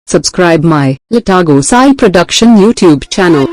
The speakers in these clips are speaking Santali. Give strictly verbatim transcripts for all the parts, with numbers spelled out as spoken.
Subscribe my Lata Gosai Production YouTube channel.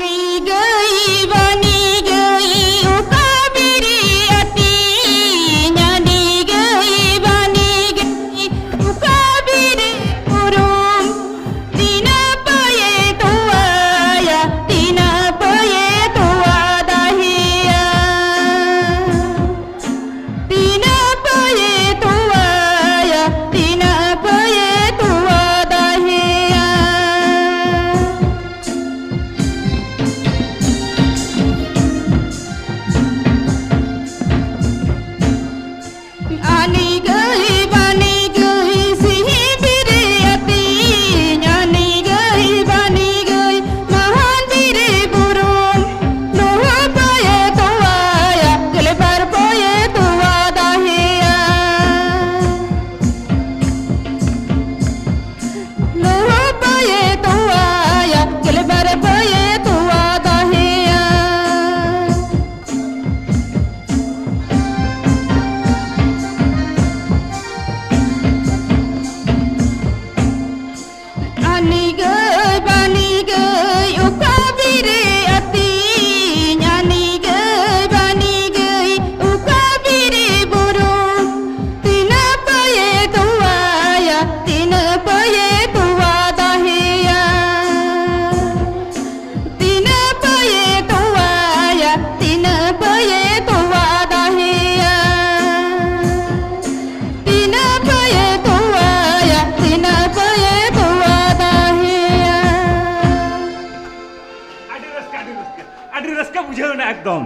ᱟᱹᱰᱤ ᱨᱟᱹᱥᱠᱟᱹ, ᱟᱹᱰᱤ ᱨᱟᱹᱥᱠᱟᱹ, ᱟᱹᱰᱤ ᱨᱟᱹᱥᱠᱟᱹ ᱵᱩᱡᱷᱟᱹᱣ ᱮᱱᱟ ᱮᱠᱫᱚᱢ᱾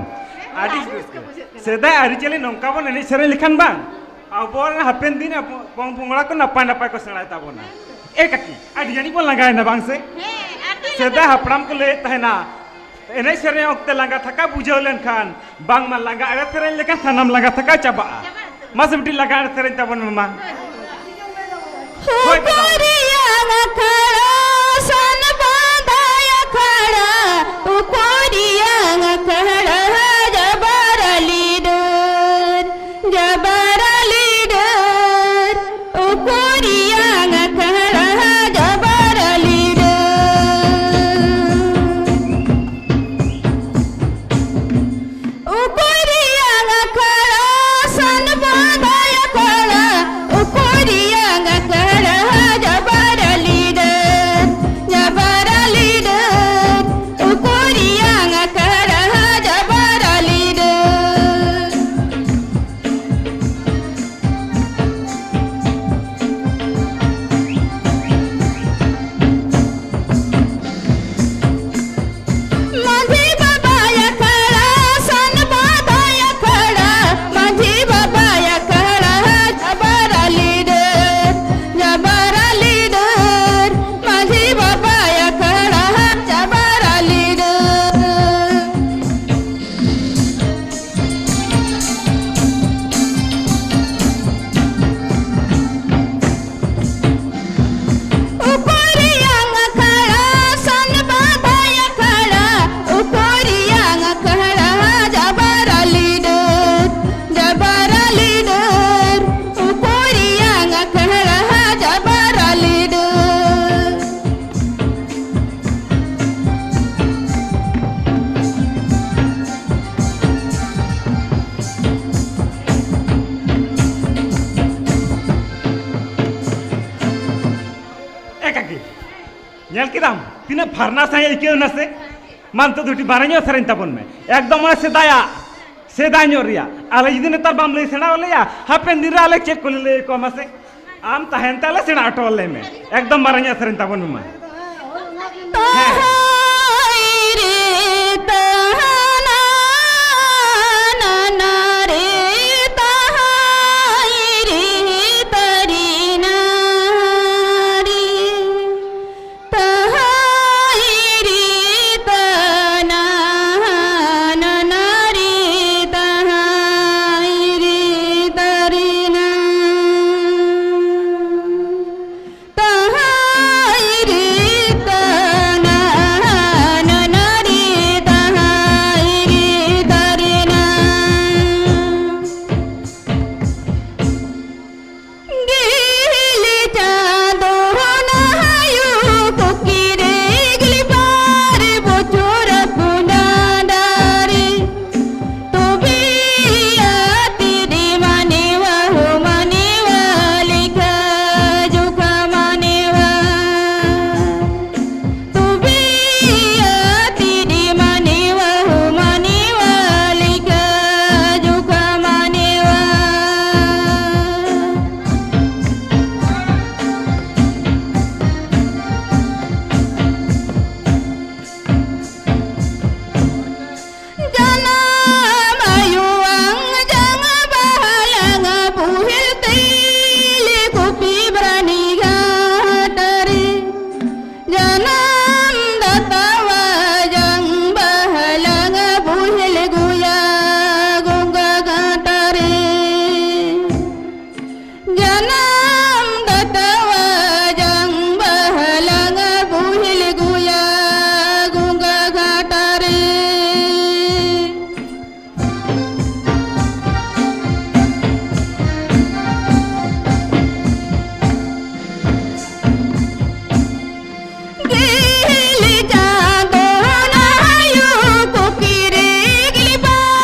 ᱟᱹᱰᱤ ᱨᱟᱹᱥᱠᱟᱹ ᱵᱩᱡᱷᱟᱹᱜ ᱠᱟᱱᱟ᱾ ᱥᱮᱫᱟᱭ ᱟᱹᱨᱤᱪᱟᱹᱞᱤ ᱱᱚᱝᱠᱟ ᱵᱚᱱ ᱮᱱᱮᱡ ᱥᱮᱨᱮᱧ ᱞᱮᱠᱷᱟᱱ ᱵᱟᱝ, ᱟᱵᱚᱨᱮᱱ ᱦᱟᱯᱮᱱ ᱫᱤᱱ ᱟᱵᱚ ᱯᱚᱝ ᱯᱚᱝᱲᱟ ᱠᱚ ᱱᱟᱯᱟᱭ ᱱᱟᱯᱟᱭ ᱠᱚ ᱥᱮᱬᱟᱭ ᱛᱟᱵᱚᱱᱟ᱾ ᱮ ᱠᱟᱹᱠᱤ, ᱟᱹᱰᱤ ᱡᱟᱹᱱᱤᱡ ᱵᱚᱱ ᱞᱟᱸᱜᱟᱭᱮᱱᱟ ᱵᱟᱝ ᱥᱮ? ᱦᱮᱸ, ᱟᱹᱰᱤ ᱥᱮᱫᱟᱭ ᱞᱟᱸᱜᱟ᱾ ᱦᱟᱯᱲᱟᱢ ᱠᱚ ᱞᱟᱹᱭᱮᱫ ᱛᱟᱦᱮᱱᱟ, ᱮᱱᱮᱡ ᱥᱮᱨᱮᱧ ᱚᱠᱛᱮ ᱞᱟᱸᱜᱟ ᱛᱷᱟᱠᱟ ᱵᱩᱡᱷᱟᱹᱣ ᱞᱮᱱᱠᱷᱟᱱ, ᱵᱟᱝᱢᱟ ᱞᱟᱸᱜᱟ ᱮᱲᱮ ᱥᱮᱨᱮᱧ ᱞᱮᱠᱷᱟᱱ ᱥᱟᱱᱟᱢ ᱞᱟᱸᱜᱟ ᱛᱷᱟᱠᱟ ᱪᱟᱵᱟᱜᱼᱟ᱾ ᱪᱟᱵᱟᱜᱼᱟ᱾ ᱢᱟᱥᱮ ᱢᱤᱫᱴᱤᱡ ᱞᱟᱸᱜᱟ ᱮᱲᱮ ᱥᱮᱨᱮᱧ ᱛᱟᱵᱚᱱ ᱢᱮ ᱢᱟ᱾ ᱦᱳᱭ, ᱵᱟᱵᱟ᱾ ᱩᱠᱩᱨᱤᱭᱟᱝ ᱟᱠᱷᱲᱟ, ᱥᱟᱱ ᱵᱟᱸᱫᱟᱭ ᱟᱠᱷᱲᱟ, ᱩᱠᱩᱨᱤᱭᱟᱝ ᱟᱠᱷᱲᱟ, ᱡᱟᱵᱟᱨ ᱟᱞᱤ ᱰᱟᱹᱨ, ᱡᱟᱵᱟᱨ ᱟᱞᱤ ᱰᱟᱹᱨ, ᱩᱠᱩᱨᱤᱭᱟᱝ ᱟᱠᱷᱲᱟ, ᱡᱟᱵᱟᱨ ᱧᱮᱞ ᱠᱮᱫᱟᱢ ᱛᱤᱱᱟᱹᱜ ᱯᱷᱟᱨᱱᱟ ᱥᱟᱺᱦᱤᱡ ᱟᱹᱭᱠᱟᱹᱣ ᱮᱱᱟ ᱥᱮ? ᱢᱟ ᱱᱤᱛᱚᱜ ᱫᱚ ᱠᱟᱹᱴᱤᱡ ᱵᱟᱨᱦᱮ ᱧᱚᱜ ᱥᱮᱨᱮᱧ ᱛᱟᱵᱚᱱ ᱢᱮ, ᱮᱠᱫᱚᱢ ᱚᱱᱟ ᱥᱮᱫᱟᱭᱟᱜ, ᱥᱮᱫᱟᱭ ᱧᱚᱜ ᱨᱮᱭᱟᱜ᱾ ᱟᱞᱮ ᱡᱩᱫᱤ ᱱᱮᱛᱟᱨ ᱵᱟᱢ ᱞᱟᱹᱭ ᱥᱮᱬᱟ ᱟᱞᱮᱭᱟ, ᱦᱟᱯᱮᱱ ᱫᱤᱱ ᱨᱮ ᱟᱞᱮ ᱪᱮᱫ ᱠᱚᱞᱮ ᱞᱟᱹᱭ ᱟᱠᱚᱣᱟ ᱢᱟᱥᱮ? ᱟᱢ ᱛᱟᱦᱮᱱ ᱛᱮ ᱟᱞᱮ ᱥᱮᱬᱟ ᱦᱚᱴᱚ ᱟᱞᱮ ᱢᱮ, ᱮᱠᱫᱚᱢ ᱵᱟᱨᱦᱮ ᱧᱚᱜ ᱥᱮᱨᱮᱧ ᱛᱟᱵᱚᱱ ᱢᱮ ᱢᱟ᱾ ᱦᱮᱸ᱾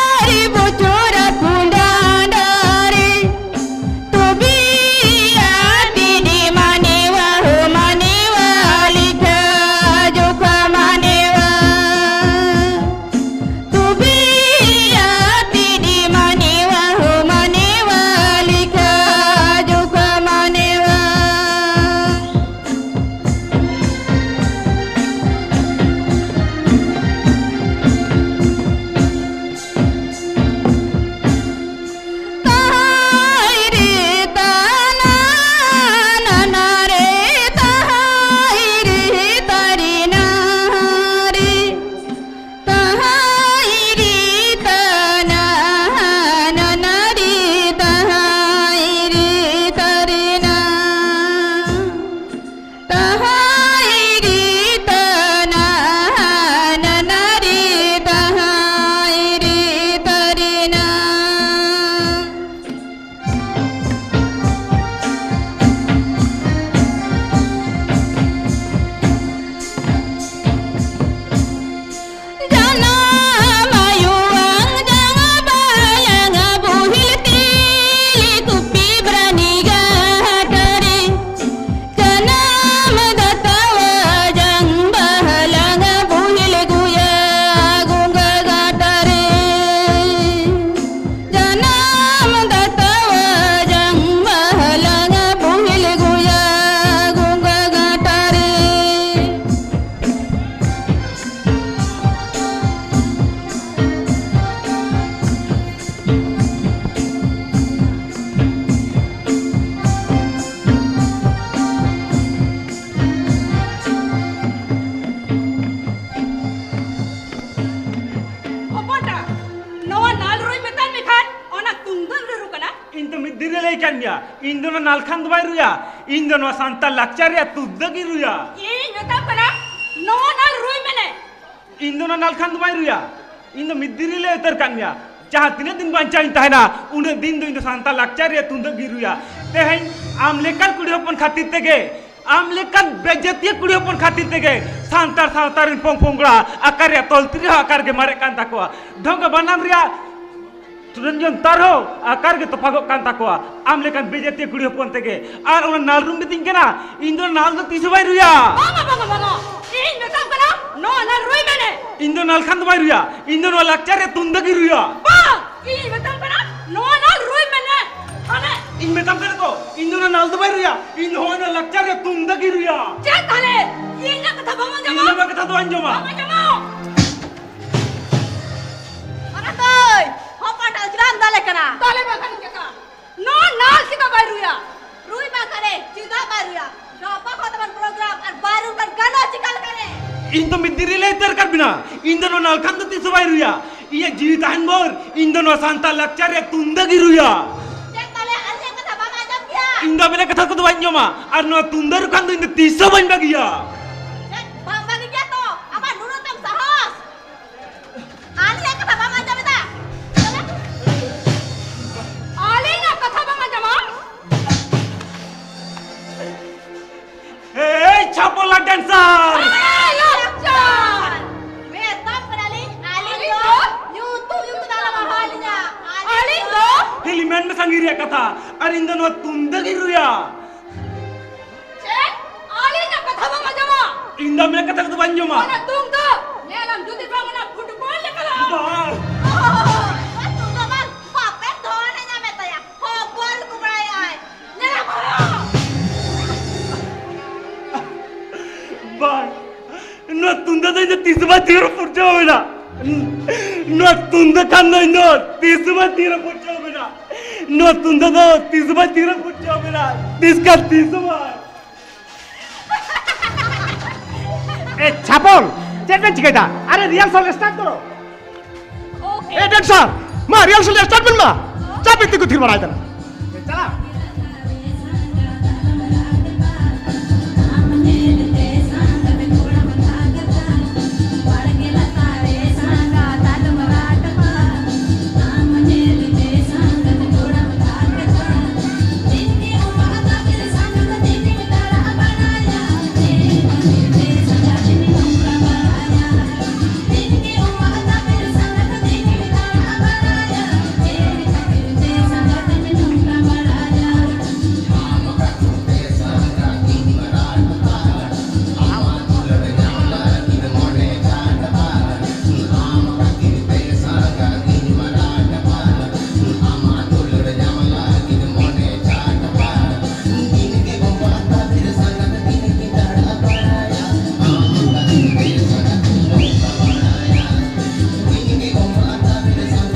ᱤᱧ ᱫᱚ ᱱᱚᱣᱟ ᱱᱟᱞᱠᱷᱟᱱ ᱫᱚ ᱵᱟᱹᱧ ᱨᱩᱭᱟ, ᱤᱧ ᱫᱚ ᱱᱚᱣᱟ ᱥᱟᱱᱛᱟᱲ ᱞᱟᱠᱪᱟᱨ ᱨᱮᱭᱟᱜ ᱛᱩᱫ ᱫᱚ ᱜᱤᱧ ᱨᱩᱭᱟ᱾ ᱤᱧ ᱢᱮᱛᱟᱢ ᱠᱟᱱᱟ, ᱱᱚᱣᱟ ᱱᱟᱞ ᱨᱩᱭ ᱢᱮ ᱱᱮ᱾ ᱤᱧ ᱫᱚ ᱱᱚᱣᱟ ᱱᱟᱞᱠᱷᱟᱱ ᱫᱚ ᱵᱟᱹᱧ ᱨᱩᱭᱟ, ᱤᱧ ᱫᱚ ᱢᱤᱫ ᱫᱤᱱ ᱨᱮᱞᱮ ᱩᱛᱟᱹᱨ ᱠᱟᱫ ᱢᱮᱭᱟ᱾ ᱡᱟᱦᱟᱸ ᱛᱤᱱᱟᱹᱜ ᱫᱤᱱ ᱵᱟᱧᱪᱟᱣ ᱤᱧ ᱛᱟᱦᱮᱱᱟ, ᱩᱱᱟᱹᱜ ᱫᱤᱱ ᱫᱚ ᱤᱧ ᱫᱚ ᱥᱟᱱᱛᱟᱲ ᱞᱟᱠᱪᱟᱨ ᱨᱮᱭᱟᱜ ᱛᱩᱢᱫᱟᱹᱜ ᱜᱤᱧ ᱨᱩᱭᱟ᱾ ᱛᱮᱦᱮᱧ ᱟᱢ ᱞᱮᱠᱟᱱ ᱠᱩᱲᱤ ᱦᱚᱯᱚᱱ ᱠᱷᱟᱹᱛᱤᱨ ᱛᱮᱜᱮ, ᱟᱢ ᱞᱮᱠᱟᱱ ᱵᱮᱡᱟᱹᱛᱤᱭᱟᱹ ᱠᱩᱲᱤ ᱦᱚᱯᱚᱱ ᱠᱷᱟᱹᱛᱤᱨ ᱛᱮᱜᱮ ᱥᱟᱱᱛᱟᱲ ᱥᱟᱶᱛᱟ ᱨᱮᱱ ᱯᱚᱝ ᱯᱚᱝᱲᱟ ᱟᱠᱟᱨ ᱨᱮᱭᱟᱜ ᱛᱚᱞᱛᱨᱤ ᱦᱚᱸ ᱟᱠᱟᱨ ᱜᱮ ᱢᱟᱨᱮᱜ ᱠᱟᱱ ᱛᱟᱠᱚᱣᱟ᱾ ᱰᱷᱚᱝᱜᱟ ᱵᱟᱱᱟᱢ ᱨᱮᱭᱟᱜ ᱛᱩᱨᱟᱹᱱ ᱡᱚᱱᱛᱟᱨ ᱦᱚᱸ ᱟᱠᱟᱨ ᱜᱮ ᱛᱚᱯᱟᱜᱚᱜ ᱠᱟᱱ ᱛᱟᱠᱚᱣᱟ᱾ ᱟᱢ ᱞᱮᱠᱟᱱ ᱵᱮᱡᱟᱹᱛᱤᱭᱟᱹ ᱠᱩᱲᱤ ᱦᱚᱯᱚᱱ ᱛᱮᱜᱮ᱾ ᱟᱨ ᱚᱱᱟ ᱱᱟᱞ ᱨᱩᱢ ᱢᱤᱛᱟᱹᱧ ᱠᱟᱱᱟ, ᱤᱧ ᱫᱚ ᱱᱟᱞ ᱫᱚ ᱛᱤᱥ ᱦᱚᱸ ᱵᱟᱭ ᱨᱩᱭᱟ᱾ ᱵᱟᱝᱟ, ᱵᱟᱝᱟ, ᱵᱟᱝᱟ᱾ ᱤᱧ ᱢᱮᱛᱟᱢ ᱠᱟᱱᱟ, ᱱᱚᱣᱟ ᱱᱟᱞ ᱨᱩᱭ ᱢᱮ ᱱᱮ᱾ ᱤᱧ ᱫᱚ ᱱᱟᱞ ᱠᱷᱟᱱ ᱫᱚ ᱵᱟᱭ ᱨᱩᱭᱟ, ᱤᱧ ᱫᱚ ᱱᱚᱣᱟ ᱞᱟᱠᱪᱟᱨ ᱨᱮ ᱛᱩᱢᱫᱟᱹᱜ ᱤᱧ ᱨᱩᱭᱟ᱾ ᱵᱟᱝ, ᱤᱧ ᱢᱮᱛᱟᱢ ᱠᱟᱱᱟ, ᱱᱚᱣᱟ ᱱᱟᱞ ᱨᱩᱭ ᱢᱮ ᱱᱮ᱾ ᱦᱟᱱᱮ ᱤᱧ ᱢᱮᱛᱟᱢ ᱠᱟᱱᱟ ᱛᱚ, ᱤᱧ ᱫᱚ ᱱᱚᱣᱟ ᱱᱟᱞ ᱫᱚ ᱵᱟᱭ ᱨᱩᱭᱟ, ᱤᱧ ᱫᱚ ᱦᱚᱸᱜᱼᱚᱭ ᱱᱚᱣᱟ ᱞᱟᱠᱪᱟᱨ ᱨᱮ ᱛᱩᱢᱫᱟᱹᱜ ᱤᱧ ᱨᱩᱭᱟ᱾ ᱪᱮᱫ ᱛᱟᱦᱞᱮ? ᱤᱧᱟᱜ ᱠᱟᱛᱷᱟ ᱵᱟᱢ ᱟᱸᱡᱚᱢᱟ? ᱤᱧ ᱫᱚ ᱱᱚᱣᱟ ᱠᱟᱛᱷᱟ ᱫᱚ ᱟᱸᱡᱚᱢᱟ᱾ ᱵᱟᱢ ᱟᱸᱡᱚᱢᱟ? ᱚᱱᱟ ᱛᱚᱭ, ᱦᱚᱯᱚᱱ ᱴᱟᱜ ᱪᱮᱫᱟᱜ ᱮᱢ ᱫᱟᱞᱮ ᱠᱟᱱᱟ? ᱫᱟᱞᱮ ᱵᱟᱝ ᱠᱟᱱᱟ ᱪᱮᱫᱟᱜ? ᱱᱚᱣᱟ ᱱᱟᱞ ᱪᱮᱫᱟᱜ ᱵᱟᱭ ᱨᱩᱭᱟ? ᱨᱩᱭ ᱵᱟᱝ ᱠᱟᱱᱮ, ᱪᱮᱫᱟᱜ ᱵᱟᱭ ᱨᱩᱭᱟ? ᱜᱟᱯᱟ ᱠᱷᱚᱱ ᱛᱟᱵᱚᱱ ᱯᱨᱳᱜᱨᱟᱢ ᱟᱨ ᱵᱟᱭ ᱨᱩ ᱞᱮᱠᱷᱟᱱ ᱜᱟᱱᱚᱜ ᱪᱤᱠᱟ ᱞᱮᱠᱟᱨᱮ? ᱤᱧ ᱫᱚ ᱢᱤᱫ ᱫᱤᱱ ᱨᱮᱞᱮ ᱩᱛᱟᱹᱨ ᱠᱟᱫ ᱵᱤᱱᱟ᱾ ᱤᱧ ᱫᱚ ᱱᱚᱣᱟ ᱱᱟᱞ ᱠᱷᱟᱱ ᱫᱚ ᱛᱤᱥ ᱦᱚᱸ ᱵᱟᱭ ᱨᱩᱭᱟ᱾ ᱤᱧᱟᱹᱜ ᱡᱤᱣᱤ ᱛᱟᱦᱮᱱ ᱵᱷᱳᱨ ᱤᱧ ᱫᱚ ᱱᱚᱣᱟ ᱥᱟᱱᱛᱟᱲ ᱞᱟᱠᱪᱟᱨ ᱨᱮᱭᱟᱜ ᱛᱩᱢᱫᱟᱹᱜ ᱜᱮ ᱨᱩᱭᱟ᱾ ᱪᱮᱫ ᱛᱟᱞᱮ ᱟᱞᱮᱭᱟᱜ ᱠᱟᱛᱷᱟ ᱵᱟᱢ ᱟᱸᱡᱚᱢ ᱜᱮᱭᱟ? ᱤᱧ ᱫᱚ ᱟᱵᱮᱱᱟᱜ ᱠᱟᱛᱷᱟ ᱠᱚᱫᱚ ᱵᱟᱹᱧ ᱟᱸᱡᱚᱢᱟ, ᱟᱨ ᱱᱚᱣᱟ ᱛᱩᱢᱫᱟᱹᱜ ᱨᱩ ᱠᱷᱟᱱ ᱫᱚ ᱤᱧ ᱫᱚ ᱛᱤᱥ ᱦᱚᱸ ᱵᱟᱹᱧ ᱵᱟᱹᱜᱤᱭᱟ᱾ ᱪᱮᱫ ᱵᱟᱢ ᱵᱟᱹᱜᱤ ᱜᱮᱭᱟ ᱛᱚ? ᱟᱢᱟᱜ ᱱᱩᱱᱟᱹᱜ ᱛᱟᱢ ᱥᱟᱦᱚᱥ? ᱟᱞᱮᱭᱟᱜ ᱠᱟᱛᱷᱟ ᱵᱟᱢ ᱟᱸᱡᱚᱢ ᱮᱫᱟ? ᱟᱞᱮᱭᱟᱜ ᱠᱟᱛᱷᱟ ᱵᱟᱢ ᱟᱸᱡᱚᱢᱟ? ᱮᱭ ᱪᱷᱟᱯᱚᱞᱟ ᱰᱮᱱᱥᱟᱨ! ᱮᱭ ᱞᱟᱠᱪᱟᱨ! ᱢᱮᱛᱟᱢ ᱠᱟᱱᱟᱞᱤᱧ, ᱟᱹᱞᱤᱧ ᱫᱚ ᱧᱩᱛᱩᱢ ᱧᱩᱛᱩᱢ ᱫᱚ ᱟᱞᱚᱢ ᱦᱚᱦᱚ ᱟᱹᱞᱤᱧᱟ᱾ ᱟᱹᱞᱤᱧ ᱫᱚ ᱦᱤᱞᱤ ᱢᱮᱱ ᱢᱮ ᱥᱟᱸᱜᱤᱧ ᱨᱮᱭᱟᱜ ᱠᱟᱛᱷᱟ, ᱟᱨ ᱤᱧ ᱫᱚ ᱱᱚᱣᱟ ᱛᱩᱢᱫᱟᱹᱜ ᱤᱧ ᱨᱩᱭᱟ᱾ ᱪᱮᱫ? ᱟᱹᱞᱤᱧᱟᱜ ᱠᱟᱛᱷᱟ ᱵᱟᱢ ᱟᱸᱡᱚᱢᱟ? ᱤᱧ ᱫᱚ ᱟᱢᱟᱜ ᱠᱟᱛᱷᱟ ᱠᱚᱫᱚ ᱵᱟᱹᱧ ᱟᱸᱡᱚᱢᱟ᱾ ᱚᱱᱟ ᱛᱩᱢᱫᱟᱹᱜ ᱧᱮᱞᱟᱢ ᱡᱩᱫᱤ ᱵᱟᱝ ᱚᱱᱟ ᱯᱷᱩᱴᱵᱚᱞ ᱞᱮᱠᱟ ᱞᱟᱦᱟ᱾ ᱵᱟᱝ᱾ ᱚ, ᱛᱩᱢᱫᱟᱹᱜ ᱵᱟᱝ, ᱵᱟᱯᱮ ᱫᱚᱱ ᱮ ᱧᱟᱢᱮᱫ ᱛᱟᱭᱟ᱾ ᱦᱚᱵᱚᱨ ᱠᱚ ᱵᱟᱲᱟᱭᱟᱭ᱾ ᱧᱮᱞᱟᱢ ᱦᱚᱲ᱾ ᱵᱟᱝ᱾ ᱱᱚᱣᱟ ᱛᱩᱢᱫᱟᱜ ᱫᱚ ᱤᱧ ᱫᱚ ᱛᱤᱥ ᱦᱚᱸ ᱵᱟᱭ ᱛᱤᱨ ᱯᱩᱨᱪᱟᱹᱣ ᱢᱮᱱᱟ᱾ ᱱᱚᱣᱟ ᱛᱩᱢᱫᱟᱜ ᱠᱷᱟᱱ ᱫᱚ ᱤᱧ ᱫᱚ ᱛᱤᱥ ᱦᱚᱸ ᱵᱟᱭ ᱛᱤᱨ ᱯᱩᱨᱪᱟᱹᱣ ᱢᱮᱱᱟ᱾ ᱱᱚᱣᱟ ᱛᱩᱢᱫᱟᱜ ᱫᱚ ᱛᱤᱥ ᱦᱚᱸ ᱵᱟᱭ ᱛᱤᱨ ᱯᱩᱨᱪᱟᱹᱣ ᱢᱮᱱᱟ᱾ ᱛᱤᱥ ᱠᱷᱟᱱ ᱛᱤᱥ ᱦᱚᱸ ᱵᱟᱭ᱾ ᱮ ᱪᱷᱟᱯᱚᱞ, ᱪᱮᱫ ᱵᱮᱱ ᱪᱤᱠᱟᱹᱭᱮᱫᱟ? ᱟᱨᱮ ᱨᱤᱦᱟᱨᱥᱟᱞ ᱥᱴᱟᱨᱴ ᱠᱚᱨᱚ᱾ ᱳᱠᱮ᱾ ᱮ ᱰᱮᱱᱥᱟᱨ, ᱢᱟ ᱨᱤᱦᱟᱨᱥᱟᱞ ᱥᱴᱟᱨᱴ ᱵᱮᱱ ᱢᱟ᱾ ᱪᱟ ᱯᱤ ᱛᱤᱸᱜᱩ ᱛᱷᱤᱨ ᱵᱟᱲᱟᱭ ᱠᱟᱱᱟ᱾ ᱪᱟᱞᱟᱜ᱾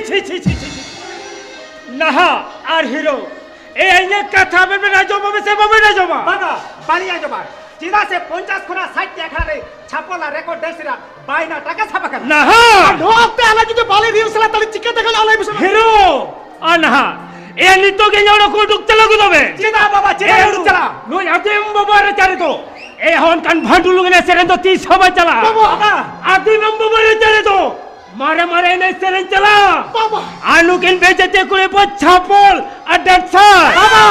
ᱪᱷᱤ, ᱪᱷᱤ, ᱪᱷᱤ, ᱪᱷᱤ, ᱪᱷᱤ᱾ ᱱᱟᱦᱟᱜ ᱟᱨ ᱦᱤᱨᱳ, ᱮ, ᱤᱧᱟᱹᱜ ᱠᱟᱛᱷᱟ ᱟᱵᱮᱱ ᱵᱮᱱ ᱟᱸᱡᱚᱢᱟ ᱥᱮ ᱵᱟᱵᱮᱱ ᱟᱸᱡᱚᱢᱟ? ᱵᱟᱵᱟ, ᱵᱟᱹᱞᱤᱧ ᱟᱸᱡᱚᱢᱟ᱾ ᱪᱮᱫᱟᱜ ᱥᱮ ᱯᱚᱧᱪᱟᱥ ᱠᱷᱚᱱᱟᱜ ᱥᱟᱴ ᱴᱤ ᱟᱠᱷᱲᱟ ᱨᱮ ᱪᱷᱟᱯᱚᱞ ᱟᱨ ᱨᱮᱠᱚᱨᱰ ᱰᱮᱱᱥ ᱨᱮᱭᱟᱜ ᱵᱟᱭᱱᱟ ᱴᱟᱠᱟ ᱪᱷᱟᱯ ᱟᱠᱟᱱᱟ᱾ ᱱᱟᱦᱟᱜ! ᱟᱨ ᱱᱚᱣᱟ ᱚᱠᱛᱮ ᱟᱞᱮ ᱡᱩᱫᱤ ᱵᱟᱞᱮ ᱨᱤᱦᱟᱨᱥᱟᱞᱟ, ᱛᱟᱦᱞᱮ ᱪᱤᱠᱟᱹᱛᱮ ᱜᱟᱱᱚᱜᱼᱟ, ᱞᱟᱹᱭ ᱢᱮᱥᱮ? ᱦᱤᱨᱳ! ᱟᱨ ᱱᱟᱦᱟᱜ, ᱮ, ᱱᱤᱛᱚᱜ ᱜᱮ ᱤᱧᱟᱹᱜ ᱚᱲᱟᱜ ᱠᱷᱚᱱ ᱩᱰᱩᱠ ᱪᱟᱞᱟᱣ ᱜᱚᱫᱚᱜ ᱢᱮ᱾ ᱪᱮᱫᱟᱜ ᱵᱟᱵᱟ, ᱪᱮᱫᱟᱜ ᱮ, ᱩᱰᱩᱠ ᱪᱟᱞᱟᱜ? ᱱᱩᱭ ᱟᱹᱫᱤᱢ ᱵᱟᱵᱟ ᱨᱮ ᱪᱟᱨᱮ ᱫᱚ, ᱮ, ᱦᱚᱱ ᱠᱟᱱ ᱵᱷᱟᱱᱰᱩᱞᱩᱝ ᱮᱱᱮᱡ ᱥᱮᱨᱮᱧ ᱫᱚ ᱛᱤᱥ ᱦᱚᱸ ᱵᱟᱭ ᱪᱟᱞᱟᱜᱼᱟ᱾ ᱵᱟᱵᱟ! ᱟᱹᱫᱤᱢ ᱵᱟᱵᱟ ᱨᱮ ᱪᱟᱨᱮ ᱫᱚ, ᱢᱟᱨᱮ ᱢᱟᱨᱮ ᱮᱱᱮᱡ ᱥᱮᱨᱮᱧ ᱪᱟᱞᱟᱜᱼᱟ᱾ ᱵᱟᱵᱟ! ᱟᱨ ᱱᱩᱠᱤᱱ ᱵᱮᱡᱮᱛᱤ ᱠᱩᱲᱤ ᱵᱚ ᱪᱷᱟᱯᱚᱞ ᱟᱨ ᱰᱮᱱᱥᱟᱨ᱾ ᱵᱟᱵᱟ!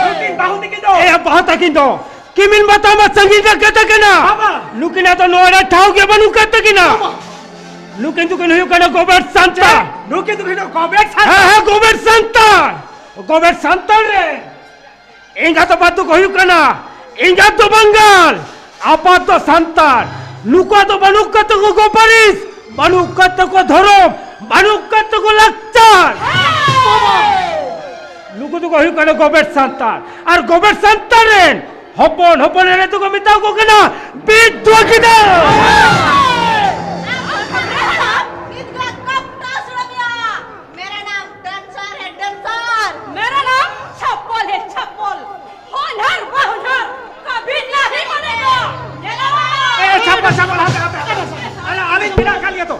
ᱱᱩᱠᱤᱱ ᱵᱟᱹᱦᱩ ᱛᱟᱹᱠᱤᱱ ᱫᱚ? ᱮ, ᱵᱟᱹᱦᱩ ᱛᱟᱹᱠᱤᱱ ᱫᱚ ᱠᱤᱢᱤᱱ ᱵᱟᱛᱟᱣ ᱢᱟ ᱥᱟᱺᱜᱤᱧ ᱨᱮ ᱠᱟᱛᱷᱟ ᱠᱟᱱᱟ᱾ ᱵᱟᱵᱟ! ᱱᱩᱠᱤᱱᱟᱜ ᱫᱚ ᱱᱚᱣᱟ ᱨᱮ ᱴᱷᱟᱶ ᱜᱮ ᱵᱟᱹᱱᱩᱜ ᱠᱟᱫ ᱛᱟᱹᱠᱤᱱᱟ᱾ ᱵᱟᱵᱟ! ᱱᱩᱠᱤᱱ ᱫᱚᱠᱤᱱ ᱦᱩᱭᱩᱜ ᱠᱟᱱᱟ ᱜᱚᱵᱮᱴ ᱥᱟᱱᱛᱟᱲ᱾ ᱪᱮᱫ? ᱱᱩᱠᱤᱱ ᱫᱚᱠᱤᱱ ᱦᱩᱭᱩᱜ ᱜᱚᱵᱮᱴ ᱥᱟᱱᱛᱟᱲ? ᱦᱮᱸ, ᱦᱮᱸ, ᱜᱚᱵᱮᱴ ᱥᱟᱱᱛᱟᱲ᱾ ᱜᱚᱵᱮᱴ ᱥᱟᱱᱛᱟᱲ ᱨᱮ ᱮᱸᱜᱟᱛ ᱟᱯᱟᱛ ᱫᱚᱠᱚ ᱦᱩᱭᱩᱜ ᱠᱟᱱᱟ, ᱮᱸᱜᱟᱛ ᱫᱚ ᱵᱟᱝᱜᱟᱞ, ᱟᱯᱟᱛ ᱫᱚ ᱥᱟᱱᱛᱟᱲ᱾ ᱱᱩᱠᱩᱣᱟᱜ ᱫᱚ ᱵᱟᱹᱱᱩᱜ ᱠᱟᱫ ᱛᱟᱠᱚ ᱜᱚ ᱯᱟᱹᱨᱤᱥ, ᱵᱟᱹᱱᱩᱜ ᱠᱟᱫ ᱛᱟᱠᱚ ᱫᱷᱚᱨᱚᱢ, ᱵᱟᱹᱱᱩᱜ ᱠᱟᱫ ᱛᱟᱠᱚ ᱞᱟᱠᱪᱟᱨ᱾ ᱱᱩᱠᱩ ᱫᱚᱠᱚ ᱦᱩᱭᱩᱜ ᱠᱟᱱᱟ ᱜᱚᱵᱮᱴ ᱥᱟᱱᱛᱟᱲ᱾ ᱟᱨ ᱜᱚᱵᱮᱴ ᱥᱟᱱᱛᱟᱲ ᱨᱮᱱ ᱦᱚᱯᱚᱱ ᱦᱚᱯᱚᱱ ᱮᱨᱟ ᱫᱚᱠᱚ ᱢᱮᱛᱟ ᱠᱚ ᱠᱟᱱᱟ ᱵᱤᱫᱽᱫᱨᱳᱦᱤ ᱫᱚ᱾ ᱱᱤᱛ ᱜᱮ ᱠᱟᱯᱴᱟ ᱥᱩᱲᱟᱹᱢᱤᱭᱟ᱾ मेरा नाम डांसर है, डांसर। मेरा नाम छप्पल है, छप्पल। होनहार, होनहार, कभी नहीं बनेगा। ये लो। ए, छप्पल, छप्पल, ᱦᱟᱯᱮ, ᱦᱟᱯᱮ, ᱦᱟᱯᱮ᱾ ᱟᱞᱮ, ᱟᱞᱮ ᱢᱮᱱᱟᱜ ᱟᱠᱟᱫ ᱞᱮᱭᱟ ᱛᱚ᱾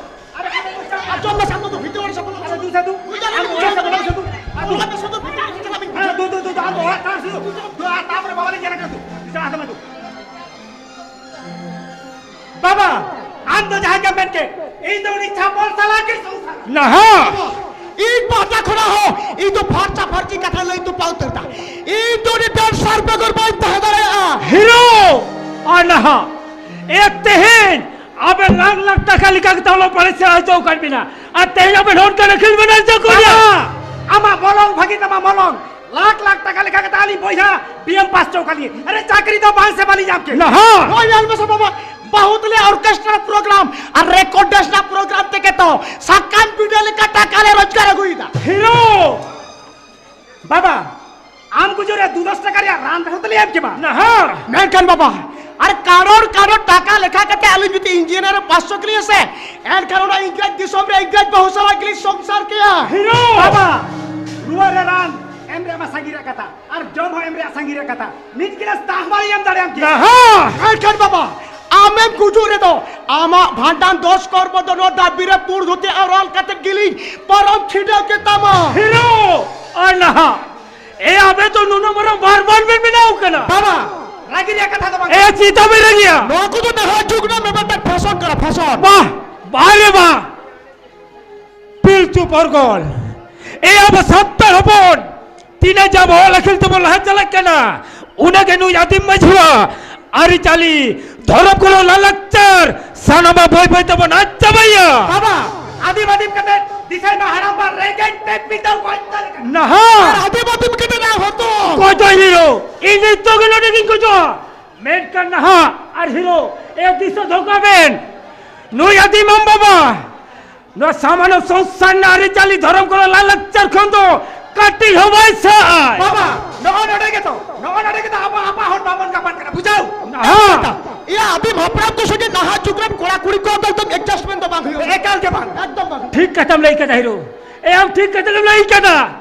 ᱟᱨ ᱡᱚᱢ ᱢᱮ ᱥᱟᱢᱱᱟ ᱫᱚ ᱵᱷᱤᱛᱨᱤ ᱚᱲᱟᱜ ᱥᱟᱢᱱᱟ ᱫᱚ᱾ ᱟᱨ ᱫᱩ ᱥᱟᱫᱩ᱾ ᱟᱨ ᱫᱩ ᱥᱟᱫᱩ, ᱫᱩ ᱥᱟᱫᱩ᱾ ᱟᱨ ᱫᱩ, ᱫᱩ, ᱫᱩ, ᱫᱩ, ᱟᱢ ᱫᱚ ᱚᱲᱟᱜ ᱛᱟᱲᱟᱢ ᱥᱩᱫᱷᱩ᱾ ᱫᱩ, ᱟᱨ ᱛᱟᱯᱚᱨᱮ ᱵᱟᱵᱟ ᱞᱮ ᱧᱮᱞ ᱠᱟᱫᱟ᱾ ᱫᱩ, ᱪᱟᱞᱟᱜ ᱛᱟᱢᱟ ᱫᱩ᱾ ᱵᱟᱵᱟ, ᱟᱢ ᱫᱚ ᱡᱟᱦᱟᱸ ᱜᱮᱢ ᱢᱮᱱ ᱠᱮᱫ, ᱤᱧ ᱫᱚ ᱩᱱᱤ ᱪᱷᱟᱯᱚᱞ ᱥᱟᱞᱟᱜ ᱜᱮ ᱥᱚᱝᱥᱟᱨᱟ᱾ ᱱᱟᱦᱟᱜ! ᱤᱧ ᱯᱟᱦᱴᱟ ᱠᱷᱚᱱᱟᱜ ᱦᱚᱸ, ᱤᱧ ᱫᱚ ᱯᱷᱟᱨᱪᱟ ᱯᱷᱟᱹᱨᱪᱤ ᱠᱟᱛᱷᱟ ᱞᱟᱹᱭ ᱫᱚ ᱵᱟᱝ ᱩᱛᱟᱹᱨ ᱫᱟ᱾ ᱤᱧ ᱫᱚ ᱩᱱᱤ ᱰᱟᱱᱥᱟᱨ ᱵᱮᱜᱚᱨ ᱵᱟᱹᱧ ᱛᱟᱦᱮᱸ ᱫᱟᱲᱮᱭᱟᱜᱼᱟ᱾ ᱦᱤᱨᱳ! ᱟᱨ ᱱᱟᱦᱟᱜ, ᱮ ᱛᱮᱦᱮᱧ ᱟᱵᱮᱱ ᱞᱟᱠᱷ ᱞᱟᱠᱷ ᱴᱟᱠᱟ ᱞᱮᱠᱟ ᱠᱟᱛᱮ ᱚᱞᱚᱜ ᱯᱟᱲᱦᱟᱜ ᱥᱮᱬᱟ ᱦᱚᱪᱚ ᱟᱠᱟᱫ ᱵᱮᱱᱟ, ᱟᱨ ᱛᱮᱦᱮᱧ ᱟᱵᱮᱱ ᱦᱚᱱ ᱠᱟᱱᱟ ᱠᱷᱮᱞ ᱵᱮᱱ ᱟᱨᱡᱟᱣ ᱠᱚ ᱨᱮᱭᱟᱜ᱾ ᱵᱟᱵᱟ, ᱟᱢᱟᱜ ᱢᱚᱞᱚᱝ ᱵᱷᱟᱹᱜᱤ ᱛᱟᱢᱟ ᱢᱚᱞᱚᱝ᱾ ᱞᱟᱠᱷ ᱞᱟᱠᱷ ᱴᱟᱠᱟ ᱞᱮᱠᱟ ᱠᱟᱛᱮ ᱟᱹᱞᱤᱧ ᱵᱚᱭᱦᱟ ᱵᱤ ᱮᱢ ᱯᱟᱥ ᱦᱚᱪᱚ ᱠᱟᱫ ᱞᱤᱧᱟ᱾ ᱟᱨᱮ ᱪᱟᱹᱠᱨᱤ ᱫᱚ ᱵᱟᱝ ᱥᱮ ᱵᱟᱹᱞᱤᱧ ᱧᱟᱢ ᱠᱮᱫ? ᱱᱟᱦᱟᱜ᱾ ᱦᱳᱭ, ᱧᱮᱞ ᱢᱮᱥᱮ ᱵᱟᱵᱟ, ᱵᱟᱹᱦᱩ ᱛᱟᱞᱮ ᱚᱨᱠᱮᱥᱴᱨᱟ ᱯᱨᱳᱜᱨᱟᱢ ᱟᱨ ᱨᱮᱠᱚᱨᱰ ᱰᱮᱱᱥ ᱨᱮᱱᱟᱜ ᱯᱨᱳᱜᱨᱟᱢ ᱛᱮᱜᱮ ᱛᱚ ᱥᱟᱠᱟᱢ ᱯᱤᱰᱟᱹ ᱞᱮᱠᱟ ᱴᱟᱠᱟ ᱞᱮ ᱨᱳᱡᱽᱜᱟᱨ ᱟᱹᱜᱩᱭᱮᱫᱟ᱾ ᱦᱤᱨᱳ! ᱵᱟᱵᱟ, ᱟᱢ ᱜᱩᱡᱩᱜ ᱨᱮ ᱫᱩ ᱫᱚᱥ ᱴᱟᱠᱟ ᱨᱮᱭᱟᱜ ᱨᱟᱱ ᱨᱮᱦᱚᱸ ᱛᱟᱞᱮ ᱮᱢ ᱠᱮᱢᱟ᱾ ᱱᱟᱦᱟᱜ᱾ ᱢᱮᱱᱠᱷᱟᱱ ᱵᱟᱵᱟ, ᱟᱨ ᱠᱟᱨᱚᱲ ᱠᱟᱨᱚᱲ ᱴᱟᱠᱟ ᱞᱮᱠᱷᱟ ᱠᱟᱛᱮ ᱟᱹᱞᱤᱧ ᱡᱩᱫᱤ ᱤᱧᱡᱤᱱᱤᱭᱟᱨ ᱯᱟᱸᱪᱥᱚ ᱠᱮᱞᱤᱧᱟ ᱥᱮ, ᱮᱱᱠᱷᱟᱱ ᱚᱱᱟ ᱤᱝᱨᱮᱡᱽ ᱫᱤᱥᱚᱢ ᱨᱮ ᱤᱝᱨᱮᱡᱽ ᱵᱟᱹᱦᱩ ᱥᱟᱞᱟᱜ ᱜᱮᱞᱤᱧ ᱥᱚᱝᱥᱟᱨ ᱠᱮᱭᱟ᱾ ᱦᱤᱨᱳ! ᱵᱟᱵᱟ, ᱨᱩᱣᱟᱹ ᱨᱮ ᱨᱟᱱ ᱮᱢ ᱨᱮᱭᱟᱜ ᱢᱟ ᱥᱟᱺᱜᱤᱧ ᱨᱮᱭᱟᱜ ᱠᱟᱛᱷᱟ, ᱟᱨ ᱡᱚᱢ ᱦᱚᱸ ᱮᱢ ᱨᱮᱭᱟᱜ ᱥᱟᱺᱜᱤᱧ ᱨᱮᱭᱟᱜ ᱠᱟᱛᱷᱟ, ᱢᱤᱫ ᱜᱤᱞᱟᱹᱥ ᱫᱟᱜ ᱦᱚᱸ ᱵᱟᱭ ᱮᱢ ᱫᱟᱲᱮᱭᱟᱢ ᱠᱮᱭᱟ᱾ ᱱᱟᱦᱟ! ᱮᱱᱠᱷᱟᱱ ᱵᱟᱵᱟ, ᱟᱢᱮᱢ ᱜᱩᱡᱩᱜ ᱨᱮᱫᱚ ᱟᱢᱟᱜ ᱵᱷᱟᱸᱰᱟᱱ ᱫᱚᱥ ᱠᱚᱨᱢᱚ ᱫᱚ ᱱᱚᱣᱟ ᱫᱟᱹᱵᱤ ᱨᱮ ᱯᱩᱸᱰ ᱫᱷᱩᱛᱤ ᱟᱨ ᱚᱞ ᱠᱟᱛᱮ ᱜᱮᱞᱤᱧ ᱯᱟᱨᱚᱢ ᱪᱷᱤᱰᱟᱹᱣ ᱠᱮᱛᱟᱢᱟ᱾ ᱦᱤᱨᱳ! ᱟᱨ ᱱᱟᱦᱟᱜ ᱮ, ᱟᱵᱮ ᱫᱚ ᱱᱩᱱᱟᱹᱜ ᱢᱟᱨᱟᱝ ᱵᱟᱨᱵᱟᱱ ᱵᱮᱱ ᱵᱮᱱᱟᱣ ᱠᱟᱱᱟ᱾ ᱵᱟᱵᱟ, ᱨᱟᱹᱜᱤ ᱨᱮᱭᱟᱜ ᱠᱟᱛᱷᱟ ᱫᱚ ᱵᱟᱝ᱾ ᱮ, ᱪᱮᱫᱟᱜ ᱵᱮᱱ ᱨᱟᱹᱜᱤᱭᱟ? ᱱᱚᱣᱟ ᱠᱚᱫᱚ ᱱᱟᱦᱟᱜ ᱡᱩᱜᱽ ᱨᱮᱱᱟᱜ ᱢᱤᱫᱴᱟᱝ ᱯᱷᱮᱥᱚᱱ ᱠᱟᱱᱟ, ᱯᱷᱮᱥᱚᱱ᱾ ᱵᱟᱦ, ᱵᱟᱦ ᱨᱮ ᱵᱟᱦ᱾ ᱯᱤᱞᱪᱩ ᱯᱚᱨᱜᱚᱞ, ᱮ, ᱟᱵᱚ ᱥᱟᱱᱛᱟᱲ ᱦᱚᱯᱚᱱ ᱛᱤᱱᱟᱹᱜ ᱡᱟ ᱵᱚᱦᱚᱜ ᱞᱟᱹᱠᱷᱤᱞ ᱛᱮᱵᱚᱱ ᱞᱟᱦᱟ ᱪᱟᱞᱟᱜ ᱠᱟᱱᱟ, ᱩᱱᱟᱹᱜ ᱜᱮ ᱱᱩᱭ ᱟᱹᱫᱤᱢ ᱢᱟᱹᱡᱷᱤᱭᱟᱜ ᱟᱹᱨᱤᱪᱟᱹᱞᱤ, ᱫᱷᱚᱨᱚᱢ ᱠᱚᱨᱚᱢ, ᱞᱟᱭᱼᱞᱟᱠᱪᱟᱨ ᱥᱟᱱᱟᱢᱟᱜ ᱵᱟᱹᱭ ᱵᱟᱹᱭ ᱛᱮᱵᱚᱱ ᱟᱫ ᱪᱟᱵᱟᱭᱟ᱾ ᱵᱟᱵᱟ, ᱟᱹᱫᱤᱢ ᱟᱹᱫᱤᱢ ᱠᱟᱛᱮ ᱫᱤᱥᱟᱹᱭ ᱢᱟ ᱦᱟᱲᱟᱢ ᱵᱟ ᱨᱮᱸᱜᱮᱡ ᱛᱮ ᱯᱤᱴᱟᱹᱣ ᱜᱚᱡ ᱛᱟᱞᱮ ᱠᱟᱱᱟ᱾ ᱱᱟᱦᱟᱜ ᱟᱨ ᱟᱹᱫᱤᱢ ᱟᱹᱫᱤᱢ ᱠᱟᱛᱮ ᱱᱟᱦᱟᱜ ᱦᱚᱛᱚ᱾ ᱜᱚᱡᱚᱜ ᱦᱤᱨᱳ, ᱤᱧ ᱱᱤᱛᱚᱜ ᱜᱮ ᱱᱚᱰᱮ ᱜᱤᱧ ᱜᱚᱡᱚᱜᱼᱟ᱾ ᱢᱮᱱᱠᱷᱟᱱ ᱱᱟᱦᱟᱜ ᱟᱨ ᱦᱤᱨᱳ, ᱮ ᱫᱤᱥᱟᱹ ᱫᱚᱦᱚ ᱠᱟᱜ ᱵᱮᱱ, ᱱᱩᱭ ᱟᱹᱫᱤᱢ ᱟᱢ ᱵᱟᱵᱟ ᱱᱚᱣᱟ ᱥᱟᱢᱟᱱᱚ ᱥᱚᱝᱥᱟᱨ ᱨᱮᱱᱟᱜ ᱟᱹᱨᱤᱪᱟᱹᱞᱤ, ᱫᱷᱚᱨᱚᱢ ᱠᱚᱨᱚᱢ, ᱞᱟᱭᱼᱞᱟᱠᱪᱟᱨ ᱠᱷᱚᱱ ᱫᱚ ᱠᱟᱹᱴᱤᱡ ᱦᱚᱸ ᱵᱟᱭ ᱥᱟᱦᱟᱜᱼᱟ᱾ ᱵᱟᱵᱟ, ᱱᱚᱜᱼᱚ ᱱᱚᱰᱮ ᱜᱮᱛᱚ, ᱱᱚᱜᱼᱚ ᱱᱚᱰᱮ ᱜᱮᱛᱚ ᱟᱵᱚ ᱟᱯᱟ ᱦᱚᱲ ᱵᱟᱵᱚᱱ ᱜᱟᱯᱟᱱ ᱠᱟᱱᱟ, ᱵᱩᱡᱷᱟᱹᱣ? ᱦᱮᱸ᱾ ᱮᱭᱟ, ᱟᱹᱫᱤᱢ ᱦᱟᱯᱲᱟᱢ ᱠᱚ ᱥᱚᱸᱜᱮ ᱱᱟᱦᱟᱜ ᱡᱩᱜᱽ ᱨᱮᱱ ᱠᱚᱲᱟ ᱠᱩᱲᱤ ᱠᱚ ᱮᱠᱫᱚᱢ adjustment ᱫᱚ ᱵᱟᱝ ᱦᱩᱭᱩᱜᱼᱟ᱾ ᱮᱠᱟᱞ ᱜᱮ ᱵᱟᱝ᱾ ᱮᱠᱫᱚᱢ ᱵᱟᱝ᱾ ᱴᱷᱤᱠ ᱠᱟᱛᱷᱟᱢ ᱞᱟᱹᱭ ᱠᱟᱫᱟ ᱦᱤᱨᱳ᱾ ᱮ, ᱟᱢ ᱴᱷᱤᱠ ᱠᱟᱛᱷᱟ ᱜᱮᱢ ᱞᱟᱹᱭ ᱠᱟᱫᱟ᱾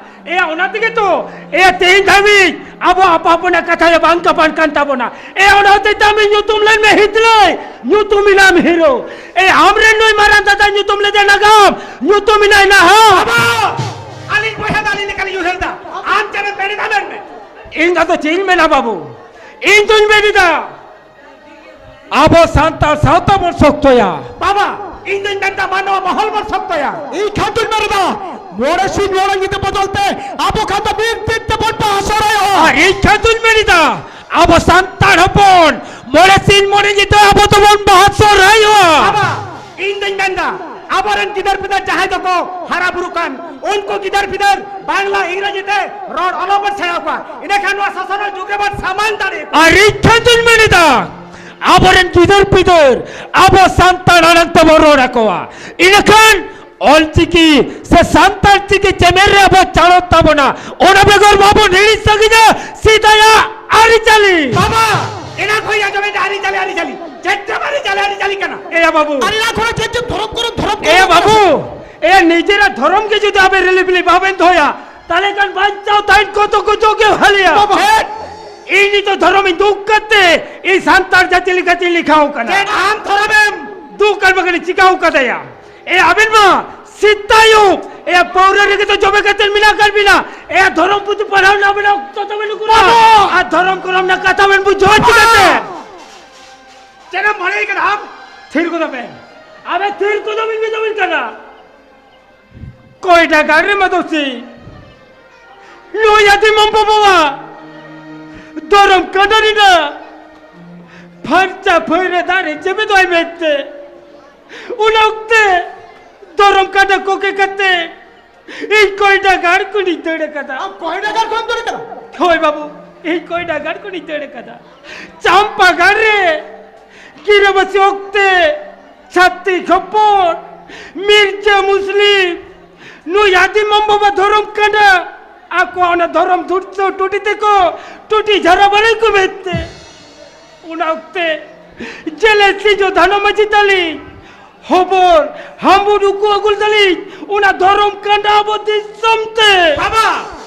ᱮᱭᱟ, ᱚᱱᱟ ᱛᱮᱜᱮ ᱛᱚ, ᱮᱭᱟ, ᱛᱮᱦᱮᱧ ᱫᱷᱟᱹᱵᱤᱡ ᱟᱵᱚ ᱟᱯᱟ ᱦᱚᱯᱚᱱᱟᱜ ᱠᱟᱛᱷᱟ ᱨᱮ ᱵᱟᱝ ᱜᱟᱯᱟᱱ ᱠᱟᱱ ᱛᱟᱵᱚᱱᱟ᱾ ᱮᱭᱟ, ᱚᱱᱟ ᱦᱚᱛᱮᱡ ᱛᱮ ᱟᱢᱤᱧ ᱧᱩᱛᱩᱢ ᱞᱮᱱ ᱢᱮ ᱦᱤᱛᱞᱟᱹᱭ, ᱧᱩᱛᱩᱢ ᱮᱱᱟᱢ ᱦᱤᱨᱳ᱾ ᱮᱭᱟ, ᱟᱢ ᱨᱮᱱ ᱱᱩᱭ ᱢᱟᱨᱟᱝ ᱫᱟᱫᱟ ᱧᱩᱛᱩᱢ ᱞᱮᱫᱮ ᱱᱟᱜᱟᱢ, ᱧᱩᱛᱩᱢ ᱮᱱᱟᱭ ᱱᱟᱦᱟᱜ᱾ ᱵᱟᱵᱟ, ᱟᱹᱞᱤᱧ ᱵᱚᱭᱦᱟ ᱫᱚ ᱟᱹᱞᱤᱧ ᱞᱮᱠᱟᱞᱤᱧ ᱩᱭᱦᱟᱹᱨ ᱮᱫᱟ᱾ ᱟᱢ ᱪᱮᱫ ᱮᱢ ᱢᱮᱱ ᱮᱫᱟ, ᱢᱮᱱ ᱢᱮ᱾ ᱤᱧ ᱫᱚ ᱪᱮᱫ ᱤᱧ ᱢᱮᱱᱟ ᱵᱟᱹᱵᱩ, ᱤᱧ ᱫᱩᱧ ᱢᱮᱱ ᱮᱫᱟ, ᱟᱵᱚ ᱥᱟᱱᱛᱟᱲ ᱥᱟᱶᱛᱟ ᱵᱚᱱ ᱥᱚᱠᱛᱚᱭᱟ᱾ ᱵᱟᱵᱟ, ᱤᱧ ᱫᱩᱧ ᱢᱮᱱᱫᱟ ᱢᱟᱱᱣᱟ ᱢᱚᱦᱚᱞ ᱵᱚᱱ ᱥᱚᱠᱛᱚᱭᱟ᱾ ᱤᱧ ᱠᱷᱟᱱ ᱫᱩᱧ ᱢᱮᱱ ᱮᱫᱟ, ᱢᱚᱬᱮ ᱥᱤᱧ ᱢᱚᱬᱮ ᱧᱤᱫᱟᱹ ᱵᱚᱫᱚᱞ ᱛᱮ ᱟᱵᱚ ᱠᱷᱟᱱ ᱫᱚ ᱢᱤᱫ ᱫᱤᱱ ᱛᱮᱵᱚᱱ ᱵᱟᱦᱟ ᱥᱚᱦᱨᱟᱭᱚᱜᱼᱟ᱾ ᱟᱨ ᱤᱧ ᱠᱷᱟᱱ ᱫᱩᱧ ᱢᱮᱱ ᱮᱫᱟ, ᱟᱵᱚ ᱥᱟᱱᱛᱟᱲ ᱦᱚᱯᱚᱱ ᱢᱚᱬᱮ ᱥᱤᱧ ᱢᱚᱬᱮ ᱧᱤᱫᱟᱹ ᱟᱵᱚ ᱫᱚᱵᱚᱱ ᱵᱟᱦᱟ ᱥᱚᱦᱨᱟᱭᱚᱜᱼᱟ᱾ ᱵᱟᱵᱟ, ᱤᱧ ᱫᱩᱧ ᱢᱮᱱᱫᱟ, ᱟᱵᱚᱨᱮᱱ ᱜᱤᱫᱟᱹᱨ ᱯᱤᱫᱟᱹᱨ ᱡᱟᱦᱟᱸᱭ ᱫᱚᱠᱚ ᱦᱟᱨᱟ ᱵᱩᱨᱩᱜ ᱠᱟᱱ, ᱩᱱᱠᱩ ᱜᱤᱫᱟᱹᱨ ᱯᱤᱫᱟᱹᱨ ᱵᱟᱝᱞᱟ, ᱤᱝᱨᱮᱡᱤ ᱛᱮ ᱨᱚᱲ ᱚᱞᱚᱜ ᱵᱚᱱ ᱥᱮᱬᱟ ᱠᱚᱣᱟ᱾ ᱤᱱᱟᱹᱠᱷᱟᱱ ᱱᱚᱣᱟ ᱥᱟᱥᱚᱱᱚᱜ ᱡᱩᱜᱽ ᱨᱮᱵᱚᱱ ᱥᱟᱢᱟᱝ ᱫᱟᱲᱮᱭᱟᱜᱼᱟ᱾ ᱟᱨ ᱤᱧ ᱠᱷᱟᱱ ᱫᱩᱧ ᱢᱮᱱ ᱮᱫᱟ, ᱟᱵᱚᱨᱮᱱ ᱜᱤᱫᱟᱹᱨ ᱯᱤᱫᱟᱹᱨ ᱟᱵᱚ ᱥᱟᱱᱛᱟᱲ ᱟᱲᱟᱝ ᱛᱮᱵᱚᱱ ᱨᱚᱲ ᱟᱠᱚᱣᱟ᱾ ᱤᱱᱟᱹᱠᱷᱟᱱ ᱚᱞᱪᱤᱠᱤ ᱥᱮ ᱥᱟᱱᱛᱟᱲ ᱪᱤᱠᱤ ᱪᱮᱢᱮᱫ ᱨᱮ ᱟᱵᱚ ᱪᱟᱬᱚᱜ ᱛᱟᱵᱚᱱᱟ᱾ ᱚᱱᱟ ᱵᱮᱜᱚᱨ ᱵᱟᱵᱚᱱ ᱦᱤᱲᱤᱧ ᱥᱟᱹᱜᱤᱧᱟ ᱥᱮᱫᱟᱭᱟᱜ ᱟᱹᱨᱤᱪᱟᱹᱞᱤ᱾ ᱵᱟᱵᱟ, ᱮᱱᱟᱝ ᱠᱷᱚᱱ ᱟᱸᱡᱚᱢᱮᱫ ᱟᱹᱨᱤᱪᱟᱹᱞᱤ, ᱟᱹᱨᱤᱪᱟᱹᱞᱤ᱾ ᱪᱮᱫ ᱪᱚᱝ ᱟᱹᱨᱤᱪᱟᱹᱞᱤ, ᱟᱹᱨᱤᱪᱟᱹᱞᱤ ᱠᱟᱱᱟ? ᱮᱭᱟ ᱵᱟᱹᱵᱩ᱾ ᱟᱨ ᱮᱱᱟᱝ ᱠᱷᱚᱱ ᱪᱮᱫ ᱪᱚᱝ ᱫᱷᱚᱨᱚᱢ ᱠᱚᱨᱚᱢ, ᱫᱷᱚᱨᱚᱢ ᱠᱚᱨᱚᱢ ᱮᱭᱟ ᱠᱟᱱᱟ? ᱵᱟᱹᱵᱩ, ᱮᱭᱟ ᱱᱤᱡᱮᱨᱟᱜ ᱫᱷᱚᱨᱚᱢ ᱜᱮ ᱡᱩᱫᱤ ᱟᱵᱮᱱ ᱨᱤᱞᱤᱵᱤᱞᱤ ᱵᱟᱵᱮᱱ ᱫᱚᱦᱚᱭᱟ, ᱛᱟᱦᱞᱮ ᱠᱷᱟᱱ ᱵᱟᱧᱪᱟᱣ ᱛᱟᱦᱮᱱ ᱠᱚᱛᱚ ᱠᱚᱛᱚ ᱜᱮ ᱵᱷᱟᱞᱮᱭᱟ᱾ ᱵᱟᱵᱟ᱾ ᱪᱮᱫ? ᱤᱧ ᱱᱤᱛᱚᱜ ᱫᱷᱚᱨᱚᱢᱤᱧ ᱫᱩᱜ ᱠᱟᱛᱮ ᱤᱧ ᱥᱟᱱᱛᱟᱲ ᱡᱟᱹᱛᱤ ᱞᱮᱠᱟᱛᱤᱧ ᱞᱮᱠᱷᱟᱣ ᱠᱟᱱᱟ᱾ ᱪᱮᱫ ᱟᱢ ᱫᱷᱚᱨᱚᱢᱮᱢ? ᱫᱩᱜ ᱠᱟᱱ ᱵᱟᱠᱷᱟᱱ ᱪᱤᱠᱟᱹᱣ ᱠᱟᱫᱟᱭᱟ? ᱮ ᱟᱵᱮᱱ ᱢᱟ ᱥᱮᱛᱟᱭᱚᱢ, ᱮ ᱯᱟᱹᱣᱨᱟᱹ ᱨᱮᱜᱮ ᱛᱚ ᱡᱚᱵᱮ ᱠᱟᱛᱮ ᱢᱮᱱᱟᱜ ᱟᱠᱟᱫ ᱵᱤᱱᱟ᱾ ᱮ ᱫᱷᱚᱨᱚᱢ ᱯᱩᱛᱷᱤ ᱯᱟᱲᱦᱟᱣ ᱨᱮᱱᱟᱜ ᱟᱵᱮᱱᱟᱜ ᱚᱠᱛᱚ ᱛᱟᱵᱮᱱ ᱩᱠᱩᱨᱟ? ᱵᱟᱵᱟ! ᱟᱨ ᱫᱷᱚᱨᱚᱢ ᱠᱚᱨᱚᱢ ᱨᱮᱱᱟᱜ ᱠᱟᱛᱷᱟ ᱵᱮᱱ ᱵᱩᱡᱷᱟᱹᱣ ᱪᱤᱠᱟᱹᱛᱮ? ᱪᱮᱫ ᱮᱢ ᱢᱚᱱᱮᱭ ᱠᱟᱱᱟ ᱟᱢ? ᱛᱷᱤᱨ ᱠᱚᱫᱚ ᱵᱮᱱ᱾ ᱟᱵᱮ ᱛᱷᱤᱨ ᱠᱚᱫᱚ ᱵᱤᱱ ᱢᱮᱛᱟ ᱵᱤᱱ ᱠᱟᱱᱟ᱾ ᱠᱚᱭᱰᱟ ᱜᱟᱲ ᱨᱮ ᱢᱟᱫᱚᱥᱤ, ᱱᱩᱭ ᱟᱹᱫᱤᱢ ᱵᱟᱵᱟᱣᱟᱜ ᱫᱷᱚᱨᱚᱢ ᱠᱟᱸᱰᱟ ᱨᱮᱱᱟᱜ ᱯᱷᱟᱨᱪᱟ ᱯᱷᱟᱹᱭᱨᱟᱹ ᱫᱟᱨᱮ ᱡᱮᱵᱮᱫᱚᱜᱼᱟᱭ ᱢᱮᱱᱛᱮ᱾ ᱚᱱᱟ ᱚᱠᱛᱮ ᱫᱷᱚᱨᱚᱢ ᱠᱟᱸᱰᱟ ᱠᱚᱠᱮ ᱠᱟᱛᱮ ᱤᱧ ᱠᱚᱭᱰᱟ ᱜᱟᱲ ᱠᱷᱚᱱᱤᱧ ᱫᱟᱹᱲ ᱟᱠᱟᱫᱟ᱾ ᱟᱢ ᱠᱚᱭᱰᱟ ᱜᱟᱲ ᱠᱷᱚᱱ ᱫᱟᱹᱲ ᱟᱠᱟᱫᱟ? ᱦᱳᱭ ᱵᱟᱹᱵᱩ, ᱤᱧ ᱠᱚᱭᱰᱟ ᱜᱟᱲ ᱠᱷᱚᱱᱤᱧ ᱫᱟᱹᱲ ᱟᱠᱟᱫᱟ᱾ ᱪᱟᱢᱯᱟ ᱜᱟᱲ ᱨᱮ ᱜᱤᱨᱟᱹᱵᱟᱹᱥᱤ ᱚᱠᱛᱮ ᱪᱷᱟᱛᱤᱠ ᱦᱚᱯᱚᱱ, ᱢᱤᱨᱡᱟ ᱢᱩᱥᱞᱤᱢ, ᱱᱩᱭ ᱟᱹᱫᱤᱢ ᱵᱟᱵᱟ ᱫᱷᱚᱨᱚᱢ ᱠᱟᱸᱰᱟ ᱟᱠᱚᱣᱟᱜ ᱚᱱᱟ ᱫᱷᱚᱨᱚᱢ ᱫᱷᱩᱨᱛᱚ ᱴᱩᱴᱤ ᱛᱮᱠᱚ ᱴᱩᱴᱤ ᱡᱷᱟᱨᱟ ᱵᱟᱲᱟᱭ ᱠᱚ ᱢᱮᱱᱛᱮ᱾ ᱚᱱᱟ ᱚᱠᱛᱮ ᱡᱮᱞᱮ ᱥᱤᱡᱚ ᱫᱷᱟᱱᱚ ᱢᱟᱹᱡᱷᱤ ᱛᱟᱹᱞᱤᱧ ᱦᱚᱵᱚᱨ ᱦᱟᱢᱵᱩ ᱱᱩᱠᱩ ᱟᱹᱜᱩ ᱞᱮᱫᱟᱞᱤᱧ ᱚᱱᱟ ᱫᱷᱚᱨᱚᱢ ᱠᱟᱸᱰᱟ ᱟᱵᱚ ᱫᱤᱥᱚᱢ ᱛᱮ᱾ ᱵᱟᱵᱟ,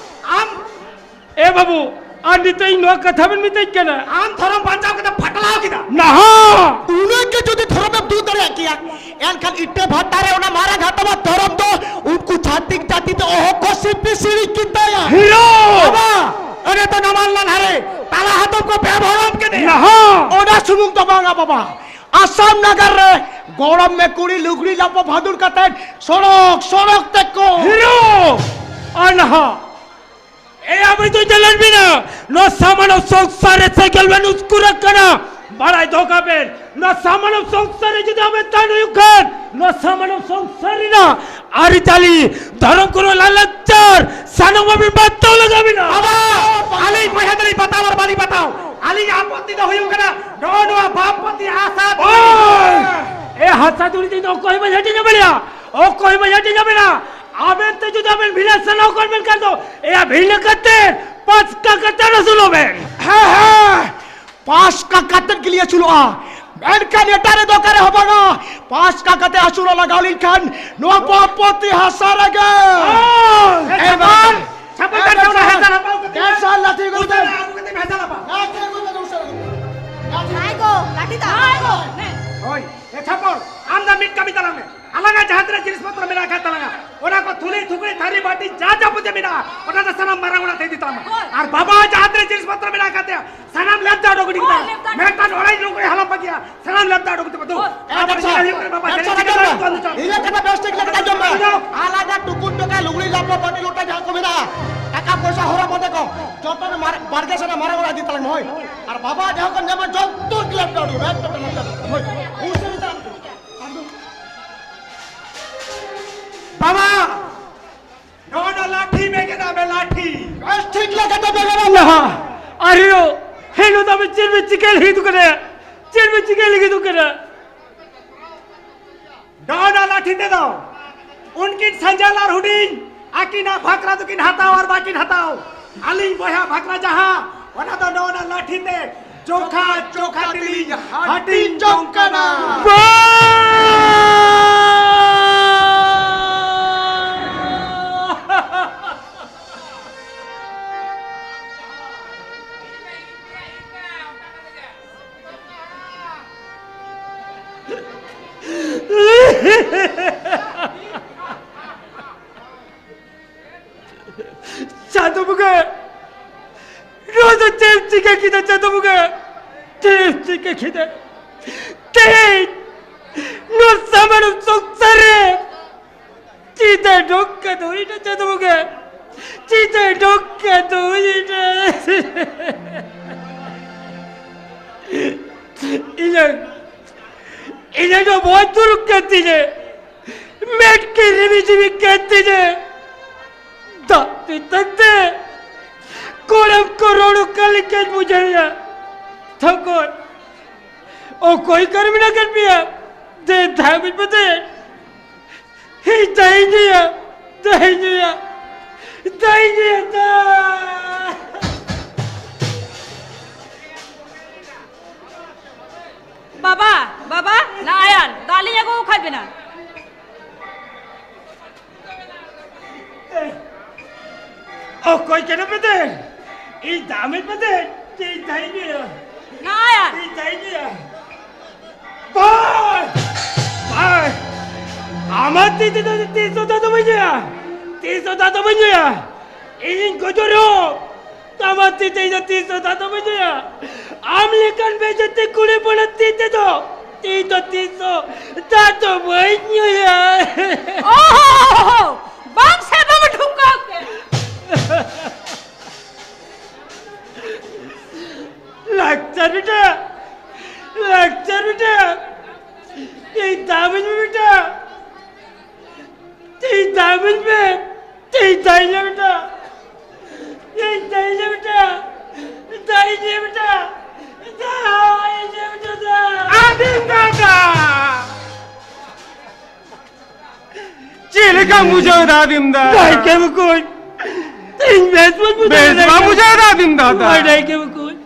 ᱟᱢ ᱮ ᱵᱟᱹᱵᱩ, ᱟᱨ ᱱᱤᱛᱚᱜ ᱤᱧ ᱱᱚᱣᱟ ᱠᱟᱛᱷᱟ ᱵᱮᱱ ᱢᱤᱛᱟᱹᱧ ᱠᱟᱱᱟ? ᱟᱢ ᱫᱷᱚᱨᱚᱢ ᱵᱟᱧᱪᱟᱣ ᱠᱟᱛᱮ ᱯᱷᱟᱴᱞᱟᱣ ᱠᱮᱫᱟ᱾ ᱱᱟᱦᱟ! ᱩᱱᱟᱹᱜ ᱜᱮ ᱡᱩᱫᱤ ᱫᱷᱚᱨᱚᱢ ᱮᱢ ᱫᱩᱜ ᱫᱟᱲᱮᱭᱟᱜ ᱠᱮᱭᱟ, ᱮᱱᱠᱷᱟᱱ ᱤᱴᱟᱹ ᱵᱷᱟᱴᱟ ᱨᱮ ᱚᱱᱟ ᱢᱟᱨᱟᱝ ᱦᱟᱛᱟᱣᱟ ᱫᱷᱚᱨᱚᱢ ᱫᱚ ᱩᱱᱠᱩ ᱪᱷᱟᱛᱤᱠ ᱡᱟᱹᱛᱤ ᱫᱚ ᱚᱦᱚ ᱠᱚ ᱥᱤᱯᱤ ᱥᱤᱲᱤᱡ ᱠᱤᱱ ᱛᱟᱭᱟ᱾ ᱦᱤᱨᱳ! ᱵᱟᱵᱟ, ᱚᱱᱮ ᱛᱚ ᱱᱟᱢᱟᱞ ᱱᱟᱞᱦᱟ ᱨᱮ ᱛᱟᱞᱟ ᱦᱟᱛᱚᱢ ᱠᱚ ᱯᱮ ᱵᱷᱚᱨᱚᱢ ᱠᱮᱫᱮᱭᱟ᱾ ᱱᱟᱦᱟ! ᱚᱱᱟ ᱥᱩᱢᱩᱝ ᱫᱚ ᱵᱟᱝᱟ ᱵᱟᱵᱟ, ᱟᱥᱟᱢ ᱱᱟᱜᱟᱨ ᱨᱮ ᱜᱚᱲᱚᱢ ᱢᱮ ᱠᱩᱲᱤ ᱞᱩᱜᱽᱲᱤ ᱞᱟᱯᱚ ᱵᱷᱟᱫᱩᱲ ᱠᱟᱛᱮ ᱥᱚᱲᱚᱠ ᱥᱚᱲᱚᱠ ᱛᱮᱠᱚ᱾ ᱦᱤᱨᱳ! ᱟᱨ ᱱᱟᱦᱟ ᱮ, ᱟᱵᱮᱱ ᱫᱚ ᱧᱮᱞᱮᱫ ᱵᱮᱱᱟ, ᱱᱚᱣᱟ ᱥᱟᱢᱟᱱᱚ ᱥᱚᱝᱥᱟᱨ ᱨᱮ ᱥᱟᱭᱠᱮᱞ ᱵᱮᱱ ᱩᱥᱠᱩᱨ ᱟᱠᱟᱱᱟ᱾ ᱵᱟᱲᱟᱭ ᱫᱚᱦᱚ ᱠᱟᱜ ᱵᱮᱱ, ᱱᱚᱣᱟ ᱥᱟᱢᱟᱱᱚ ᱥᱚᱝᱥᱟᱨ ᱨᱮ ᱡᱩᱫᱤ ᱟᱵᱮᱱ ᱛᱟᱦᱮᱱ ᱦᱩᱭᱩᱜ ᱠᱷᱟᱱ, ᱱᱚᱣᱟ ᱥᱟᱢᱟᱱᱚ ᱥᱚᱝᱥᱟᱨ ᱨᱮᱱᱟᱜ ᱟᱹᱨᱤᱪᱟᱹᱞᱤ, ᱫᱷᱚᱨᱚᱢ ᱠᱚᱨᱚᱢ, ᱞᱟᱭᱞᱟᱠᱪᱟᱨ ᱥᱟᱱᱟᱢ ᱟᱵᱮᱱ ᱵᱟᱛᱟᱣ ᱞᱟᱜᱟᱣ ᱵᱮᱱᱟ᱾ ᱵᱟᱵᱟ, ᱟᱹᱞᱤᱧ ᱵᱚᱭᱦᱟ ᱫᱚᱞᱤᱧ ᱵᱟᱛᱟᱣ ᱟᱨ ᱵᱟᱹᱞᱤᱧ ᱵᱟᱛᱟᱣ᱾ ᱟᱹᱞᱤᱧ ᱟᱯᱚᱛᱛᱤ ᱫᱚ ᱦᱩᱭᱩᱜ ᱠᱟᱱᱟ, ᱱᱚᱜᱼᱚ ᱱᱚᱣᱟ ᱵᱟᱯᱚᱛᱤ ᱟᱥᱟ ᱫᱚ᱾ ᱳᱭ! ᱮ, ᱦᱟᱥᱟ ᱫᱩᱲᱤ ᱫᱚ ᱚᱠᱚᱭ ᱵᱟᱭ ᱦᱟᱹᱴᱤᱧ ᱫᱟᱲᱮᱭᱟᱜᱼᱟ, ᱚᱠᱚᱭ ᱵᱟᱭ ᱦᱟᱹᱴᱤᱧ ᱫᱟᱲᱮᱭᱟᱜᱼᱟ᱾ ᱟᱵᱮᱱ ᱛᱮ ᱡᱩᱫᱤ ᱟᱵᱮᱱ ᱵᱷᱤᱱᱟᱹ ᱥᱟᱱᱟᱣ ᱠᱟᱱ ᱢᱮᱱᱠᱷᱟᱱ ᱫᱚ, ᱮᱭᱟ, ᱵᱷᱤᱱᱟᱹ ᱠᱟᱛᱮ ᱯᱟᱥᱠᱟ ᱠᱟᱛᱮ ᱟᱹᱥᱩᱞᱚᱜ ᱵᱮᱱ᱾ ᱦᱮᱸ, ᱦᱮᱸ᱾ ᱯᱟᱥᱠᱟ ᱠᱟᱛᱮᱫ ᱜᱮᱞᱤᱧ ᱟᱹᱥᱩᱞᱚᱜᱼᱟ, ᱢᱮᱱᱠᱷᱟᱱ ᱮᱴᱟᱜ ᱨᱮᱫᱚ ᱚᱠᱟᱨᱮ ᱦᱚᱸ ᱵᱟᱝᱟ᱾ ᱯᱟᱥᱠᱟ ᱠᱟᱛᱮ ᱟᱹᱥᱩᱞᱚᱜ ᱞᱟᱜᱟᱣ ᱞᱤᱧ ᱠᱷᱟᱱ ᱱᱚᱣᱟ ᱯᱚᱯᱚᱛᱤ ᱦᱟᱥᱟ ᱨᱮᱜᱮ᱾ ᱮ ᱪᱷᱟᱯᱚᱞ, ᱪᱷᱟᱯᱚᱞ ᱮ ᱠᱟᱴ ᱛᱟᱵᱚᱱᱟ, ᱪᱷᱟᱯᱚᱞ, ᱦᱮᱸ, ᱪᱟᱞᱟᱜ ᱵᱟᱵᱩ ᱠᱟᱛᱮ ᱪᱟᱞᱟᱜ ᱵᱟᱵᱩ ᱠᱟᱛᱮ ᱦᱮᱸ, ᱪᱟᱞᱟᱜ ᱵᱟ᱾ ᱞᱟᱴᱷᱤ ᱟᱹᱜᱩ ᱠᱟᱛᱮ ᱩᱥᱟᱹᱨᱟ ᱟᱹᱜᱩ ᱢᱮ᱾ ᱞᱟᱴᱷᱤ ᱟᱹᱜᱩ ᱠᱟᱛᱮ ᱩᱥᱟᱹᱨᱟ ᱟᱹᱜᱩ ᱢᱮ᱾ ᱦᱳᱭ, ᱮ ᱪᱷᱟᱯᱚᱞ, ᱟᱢ ᱫᱚ ᱢᱤᱫ ᱠᱟᱹᱢᱤ ᱛᱟᱞᱟᱝ ᱢᱮ᱾ ᱟᱞᱟᱝᱟᱜ ᱡᱟᱦᱟᱸ ᱛᱤᱱᱟᱹᱜ ᱡᱤᱱᱤᱥ ᱯᱚᱛᱨᱚ ᱢᱮᱱᱟᱜ ᱟᱠᱟᱫ ᱛᱟᱞᱟᱝᱟ, ᱚᱱᱟ ᱠᱚ ᱛᱷᱩᱞᱤ, ᱛᱷᱩᱠᱲᱤ, ᱛᱷᱟᱹᱨᱤ, ᱵᱟᱹᱴᱤ, ᱡᱟ ᱡᱟᱵᱚᱛᱤᱭᱚ ᱢᱮᱱᱟᱜᱼᱟ, ᱚᱱᱟ ᱫᱚ ᱥᱟᱱᱟᱢ ᱢᱟᱨᱟᱝ ᱚᱲᱟᱜ ᱛᱮ ᱤᱫᱤ ᱛᱟᱢᱟ᱾ ᱦᱳᱭ᱾ ᱟᱨ ᱵᱟᱵᱟ ᱡᱟᱦᱟᱸ ᱛᱤᱱᱟᱹᱜ ᱡᱤᱱᱤᱥ ᱯᱚᱛᱨᱚ ᱢᱮᱱᱟᱜ ᱟᱠᱟᱫ ᱛᱟᱭᱟ, ᱥᱟᱱᱟᱢ ᱞᱮᱯᱫᱟ ᱩᱰᱩᱠ ᱤᱫᱤ ᱛᱟᱢᱟ᱾ ᱦᱳᱭ, ᱞᱮᱯᱫᱟ᱾ ᱢᱮᱫᱴᱟᱝ ᱚᱲᱟᱜ ᱞᱩᱜᱽᱲᱤ ᱦᱟᱞᱟᱝ ᱵᱟᱹᱜᱤᱭᱟ, ᱥᱟᱱᱟᱢ ᱞᱮᱯᱫᱟ ᱩᱰᱩᱠ ᱤᱫᱤ ᱛᱟᱢᱟ᱾ ᱫᱩ᱾ ᱦᱳᱭ᱾ ᱟᱨ ᱟᱪᱪᱷᱟ, ᱵᱟᱹᱴᱤ ᱦᱩᱭᱩᱜ ᱠᱟᱱᱟ, ᱵᱟᱵᱟ, ᱟᱪᱪᱷᱟ, ᱥᱟᱹᱨᱤ ᱟᱸᱡᱚᱢ ᱠᱟᱛᱷᱟ ᱢᱮ᱾ ᱟᱸᱡᱚᱢ ᱢᱮ᱾ ᱤᱧᱟᱹᱜ ᱠᱟᱛᱷᱟ ᱵᱮᱥ ᱴᱷᱤᱠ ᱞᱮᱠᱟ ᱟᱸᱡᱚᱢ ᱢᱮ᱾ ᱟᱸᱡᱚᱢ᱾ ᱟᱞᱟᱫᱟ ᱴᱩᱠᱩᱡ ᱴᱚᱠᱟ ᱞᱩᱜᱽᱲᱤ ᱞᱟᱯᱚ ᱵᱟᱹᱴᱤ ᱞᱚᱴᱟ ᱡᱟᱦᱟᱸ ᱠᱚ ᱢᱮᱱᱟᱜᱼᱟ, ᱴᱟᱠᱟ ᱯᱚᱭᱥᱟ ᱦᱚᱨᱚᱜ ᱵᱟᱸᱫᱮ ᱠᱚ, ᱡᱚᱛᱚ ᱢᱟᱨ-, ᱵᱟᱲᱜᱮ ᱥᱮᱱᱟᱜ ᱢᱟᱨᱟᱝ ᱚᱲᱟᱜ ᱤᱫᱤ ᱛᱟᱞᱟᱝ ᱢᱮ, ᱦᱳᱭ᱾ ᱟᱨ ᱵᱟᱵᱟ ᱡᱟᱦᱟᱸ ᱠᱚ ᱧᱟᱢᱟ, ᱡᱚᱛᱚ ᱞᱮᱯᱫᱟ ᱩᱰᱩᱠ ᱢᱮ, ᱮᱠᱫᱚᱢ ᱞᱮᱯᱫᱟ ᱩᱰᱩᱠ ᱢᱮ, ᱦᱳᱭ᱾ ᱩᱥᱟᱹᱨᱟ ᱪᱟᱞᱟᱜ ᱢᱮ᱾ ᱵᱟᱵᱟ! ᱱᱚᱣᱟ ᱫᱚ ᱞᱟᱴᱷᱤ ᱢᱮ ᱠᱮᱫᱟ ᱵᱮ, ᱞᱟᱴᱷᱤ᱾ ᱵᱮᱥ ᱴᱷᱤᱠ ᱞᱮᱠᱟᱛᱮ ᱵᱮᱱᱟᱣ ᱱᱟᱦᱟᱜ᱾ ᱟᱨᱮ ᱭᱳ, ᱦᱮᱞᱳ ᱫᱚ ᱟᱵᱮᱱ ᱪᱮᱫ ᱵᱮᱱ ᱪᱤᱠᱟᱹ ᱞᱟᱹᱜᱤᱫ ᱠᱟᱱᱟ? ᱪᱮᱫ ᱵᱮᱱ ᱪᱤᱠᱟᱹ ᱞᱟᱹᱜᱤᱫ ᱠᱟᱱᱟ? ᱱᱚᱣᱟ ᱫᱚ ᱞᱟᱴᱷᱤ ᱛᱮᱫᱚ ᱩᱱᱠᱤᱱ ᱥᱟᱸᱡᱟᱞ ᱟᱨ ᱦᱩᱰᱤᱧ ᱟᱹᱠᱤᱱᱟᱜ ᱵᱷᱟᱠᱨᱟ ᱫᱚᱠᱤᱱ ᱦᱟᱛᱟᱣ ᱟᱨ ᱵᱟᱹᱠᱤᱱ ᱦᱟᱛᱟᱣ, ᱟᱹᱞᱤᱧ ᱵᱚᱭᱦᱟ ᱵᱷᱟᱠᱨᱟ ᱡᱟᱦᱟᱸ, ᱚᱱᱟ ᱫᱚ ᱱᱚᱣᱟ ᱞᱟᱴᱷᱤ ᱛᱮ ᱡᱚᱠᱷᱟ ᱡᱚᱠᱷᱟ ᱛᱮᱞᱤᱧ ᱦᱟᱹᱴᱤᱧ ᱡᱚᱝ ᱠᱟᱱᱟ᱾ ᱪᱟᱸᱫᱚ ᱵᱚᱸᱜᱟ, ᱱᱚᱣᱟ ᱫᱚ ᱪᱮᱫ ᱮᱢ ᱪᱤᱠᱟᱹ ᱠᱮᱫᱟ ᱪᱟᱸᱫᱚ ᱵᱚᱸᱜᱟ? ᱪᱮᱫ ᱮᱢ ᱪᱤᱠᱟᱹ ᱠᱮᱫᱟ? ᱛᱮᱦᱮᱧ ᱱᱚᱣᱟ ᱥᱟᱢᱟᱱᱚ ᱥᱚᱝᱥᱟᱨ ᱨᱮ ᱪᱮᱫᱟᱜ ᱱᱚᱝᱠᱟ ᱫᱚ ᱦᱩᱭᱱᱟ ᱪᱟᱸᱫᱚ ᱵᱚᱸᱜᱟ? ᱪᱮᱫᱟᱜ ᱱᱚᱝᱠᱟ ᱫᱚ ᱦᱩᱭᱱᱟ? ᱤᱧᱟᱹᱜ, ᱤᱧᱟᱹᱜ ᱫᱚ ᱵᱚᱦᱚᱜ ᱫᱩᱨᱩᱜ ᱠᱟᱱ ᱛᱤᱧᱟᱹ᱾ ᱢᱮᱫ ᱠᱤ ᱨᱤᱢᱤ ᱡᱤᱢᱤ ᱠᱟᱱ ᱛᱤᱧᱟᱹ᱾ ᱫᱟᱜ ᱛᱮᱛᱟᱝ ᱛᱮ ᱠᱚᱲᱟᱢ ᱠᱚ ᱨᱚᱲ ᱚᱠᱟ ᱞᱮᱠᱟᱧ ᱵᱩᱡᱷᱟᱹᱣᱮᱫᱼᱟ᱾ ᱛᱷᱚᱠᱚᱨ, ᱚᱠᱚᱭ ᱠᱟᱨ ᱢᱮᱱᱟᱜ ᱟᱠᱟᱫ ᱯᱮᱭᱟ? ᱫᱮ ᱫᱷᱟᱣ ᱵᱤᱱ ᱵᱟᱫᱮ᱾ ᱦᱮᱸ, ᱫᱟᱜ ᱤᱧ ᱧᱩᱭᱟ, ᱫᱟᱜ ᱤᱧ ᱧᱩᱭᱟ, ᱫᱟᱜ ᱤᱧ ᱧᱩᱭᱟ, ᱫᱟᱜ᱾ ᱵᱟᱵᱟ, ᱵᱟᱵᱟ, ᱱᱟᱭᱟᱱ, ᱫᱟᱜ ᱞᱤᱧ ᱟᱹᱜᱩ ᱟᱠᱟᱫ ᱵᱤᱱᱟ᱾ ᱚᱠᱚᱭ ᱠᱟᱱᱟ ᱯᱮ ᱛᱮ? ᱤᱧ ᱫᱟᱢᱮ ᱯᱮ ᱛᱮ? ᱤᱧ ᱫᱟᱭ ᱜᱮᱭᱟ᱾ ᱱᱟᱭᱟᱱ᱾ ᱤᱧ ᱫᱟᱭ ᱜᱮᱭᱟ᱾ ᱵᱟᱭ! ᱵᱟᱭ! ᱟᱢᱟᱜ ᱛᱤ ᱛᱮᱫᱚ ᱛᱤᱥ ᱦᱚᱸ ᱫᱟᱜ ᱫᱚ ᱵᱟᱹᱧ ᱧᱩᱭᱟ᱾ ᱛᱤᱥ ᱦᱚᱸ ᱫᱟᱜ ᱫᱚ ᱵᱟᱹᱧ ᱧᱩᱭᱟ᱾ ᱤᱧᱤᱧ ᱜᱚᱡᱚᱜ ᱨᱮᱦᱚᱸ ᱟᱢᱟᱜ ᱛᱤ ᱛᱮ ᱤᱧ ᱫᱚ ᱛᱤᱥ ᱦᱚᱸ ᱫᱟᱜ ᱫᱚ ᱵᱟᱹᱧ ᱧᱩᱭᱟ᱾ ᱟᱢ ᱞᱮᱠᱟᱱ ᱵᱮᱡᱟᱹᱛᱤ ᱠᱩᱲᱤ ᱦᱚᱯᱚᱱᱟᱜ ᱛᱤ ᱛᱮᱫᱚ ᱤᱧ ᱫᱚ ᱛᱤᱥ ᱦᱚᱸ ᱫᱟᱜ ᱫᱚ ᱵᱟᱹᱧ ᱧᱩᱭᱟ᱾ ᱚᱦᱚ, ᱚᱦᱚ, ᱵᱟᱝ ᱥᱮ ᱵᱟᱝ ᱰᱷᱩᱝᱜᱟᱣ ᱛᱮ᱾ ᱞᱟᱠᱪᱟᱨ ᱵᱮᱴᱟ, ᱞᱟᱠᱪᱟᱨ ᱵᱮᱴᱟ, ᱤᱧ ᱫᱟᱢ ᱤᱧ ᱢᱮ ᱵᱮᱴᱟ, ᱤᱧ ᱫᱟᱢ ᱤᱧ ᱢᱮ, ᱤᱧ ᱫᱟᱭ ᱧᱮ ᱵᱮᱴᱟ, ᱤᱧ ᱫᱟᱭ ᱧᱮ ᱵᱮᱴᱟ, ᱫᱟᱭ ᱧᱮ ᱵᱮᱴᱟ, ᱫᱟᱭ ᱧᱮ ᱵᱮᱴᱟ, ᱫᱟ᱾ ᱟᱹᱰᱤ ᱫᱟᱫᱟ᱾ ᱪᱮᱫ ᱞᱮᱠᱟᱢ ᱵᱩᱡᱷᱟᱹᱣ ᱮᱫᱟ ᱟᱹᱫᱤᱢ ᱫᱟ? ᱱᱟᱭᱠᱮ ᱵᱟᱠᱚᱧ, ᱤᱧ ᱵᱮᱥ ᱵᱟᱹᱧ ᱵᱩᱡᱷᱟᱹᱣ ᱵᱮᱥ ᱮᱫᱟ᱾ ᱵᱟᱢ ᱵᱩᱡᱷᱟᱹᱣ ᱮᱫᱟ ᱟᱹᱫᱤᱢ ᱫᱟᱫᱟ? ᱦᱳᱭ, ᱱᱟᱭᱠᱮ ᱵᱟᱠᱚᱧ,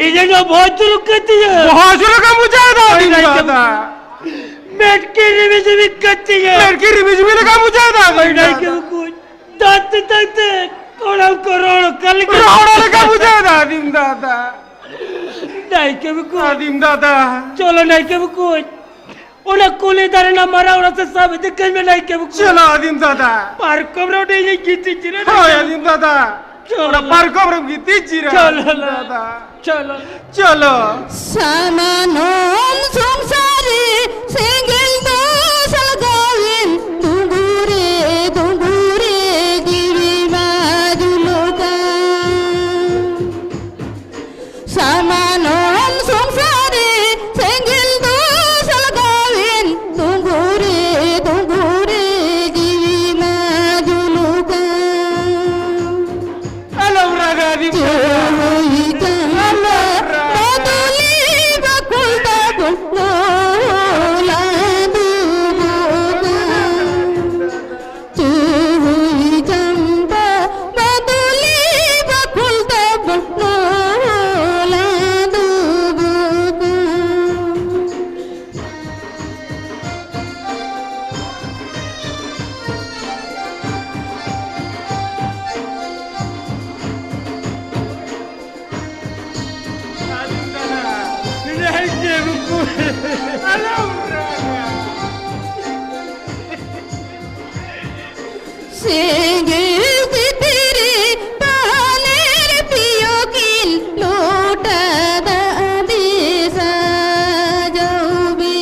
ᱤᱧᱟᱹᱜ ᱱᱚᱣᱟ ᱵᱚᱦᱚᱜ ᱦᱟᱹᱥᱩ ᱠᱟᱱ ᱛᱤᱧᱟᱹ᱾ ᱵᱚᱦᱚᱜ ᱦᱟᱹᱥᱩ ᱞᱮᱠᱟᱢ ᱵᱩᱡᱷᱟᱹᱣ ᱮᱫᱟ ᱦᱳᱭ, ᱟᱹᱫᱤᱢ ᱱᱟᱭᱠᱮ ᱫᱟᱫᱟ? ᱵᱟᱠᱚᱧ, ᱢᱮᱫ ᱠᱤ ᱨᱤᱢᱤᱡ ᱨᱤᱢᱤᱡ ᱠᱟᱱ ᱛᱤᱧᱟᱹ᱾ ᱢᱮᱫ ᱠᱤ ᱨᱤᱢᱤᱡ ᱨᱤᱢᱤᱡ ᱞᱮᱠᱟᱢ ᱵᱩᱡᱷᱟᱹᱣ ᱮᱫᱟ ᱦᱳᱭ, ᱟᱹᱫᱤᱢ ᱱᱟᱭᱠᱮ ᱫᱟᱫᱟ? ᱵᱟᱠᱚᱧ, ᱫᱟᱜ ᱛᱮᱛᱟᱝ ᱛᱮ ᱠᱚᱲᱟᱢ ᱠᱚ ᱨᱚᱦᱚᱲ ᱠᱟᱱ ᱞᱮᱠᱟ᱾ ᱨᱚᱦᱚᱲ ᱞᱮᱠᱟᱢ ᱵᱩᱡᱷᱟᱹᱣ ᱮᱫᱟ ᱟᱹᱫᱤᱢ ᱫᱟᱫᱟ? ᱱᱟᱭᱠᱮ ᱵᱟᱠᱚᱧ᱾ ᱟᱹᱫᱤᱢ ᱫᱟᱫᱟ᱾ ᱪᱚᱞᱚ ᱱᱟᱭᱠᱮ ᱵᱟᱠᱚᱧ, ᱚᱱᱟ ᱠᱩᱞᱦᱤ ᱫᱷᱟᱨᱮ ᱨᱮᱱᱟᱜ ᱢᱟᱨᱟᱝ ᱚᱲᱟᱜ ᱥᱮᱫ ᱥᱟᱵ ᱤᱫᱤ ᱠᱟᱹᱧ ᱢᱮ ᱱᱟᱭᱠᱮ ᱵᱟᱠᱚᱧ᱾ ᱪᱚᱞᱚ ᱟᱹᱫᱤᱢ ᱫᱟᱫᱟ᱾ ᱯᱟᱨᱠᱚᱢ ᱨᱮ ᱚᱸᱰᱮ ᱤᱧᱤᱧ ᱜᱤᱛᱤᱡ ᱡᱤᱨᱟᱹᱜᱼᱟ ᱦᱳᱭ ᱱᱟᱭᱠᱮ ᱟᱹᱫᱤᱢ ᱫᱟᱫᱟ᱾ ᱪᱚᱞᱚ᱾ ᱚᱱᱟ ᱯᱟᱨᱠᱚᱢ ᱨᱮᱢ ᱜᱤᱛᱤᱡ ᱡᱤᱨᱟᱹᱜᱼᱟ ᱪᱚᱞᱚ ᱟᱹᱫᱤᱢ ᱱᱟ᱾ ᱫᱟᱫᱟ᱾ ᱪᱚᱞᱚ᱾ ᱪᱚᱞᱚ᱾ ᱥᱟᱱᱟᱢ ᱥᱚᱝᱥᱟᱨᱤ ᱥᱮᱸᱜᱮᱞ ᱫᱚ ᱥᱟᱞᱜᱟᱣᱮᱱ ᱫᱩᱸᱫᱩᱨᱮ, ᱫᱩᱸᱫᱩᱨᱮ ᱡᱤᱣᱤ ᱢᱟ ᱡᱩᱞᱩᱜ ᱠᱟᱱ᱾ ᱥᱟᱱᱟᱢ ᱥᱚᱝᱥᱟᱨ ᱨᱮ ᱥᱮᱸᱜᱮᱞ ᱫᱚ ᱥᱟᱞᱜᱟᱣᱮᱱ, ᱫᱩᱸᱜᱩ ᱨᱮ, ᱫᱩᱸᱜᱩ ᱨᱮ ᱡᱤᱣᱤ ᱢᱟ ᱡᱩᱞᱩᱜ ᱠᱟᱱ᱾ ᱟᱞᱚᱢ ᱨᱟᱜᱟ ᱟᱹᱫᱤᱢ ᱪᱮᱫ ᱫᱟᱫᱟ᱾ ᱦᱩᱭ ᱠᱟᱱ ᱟᱞᱚᱢ ᱨᱟᱜᱟ᱾ ᱵᱚᱫᱚᱞᱤ ᱵᱟᱠᱷᱳᱞ ᱛᱟᱵᱚᱱ ᱫᱚ ᱦᱚᱞᱟ᱾ ᱟᱞᱚᱢ ᱨᱟᱜᱟ᱾ ᱥᱮᱸᱜᱮᱞ ᱛᱤᱛᱤᱨᱤ ᱯᱟᱱᱮᱨ ᱯᱤᱭᱳ ᱠᱤᱱ ᱞᱚᱴᱟ ᱫᱟᱜ ᱫᱤᱥᱟ ᱡᱟᱣᱵᱤ᱾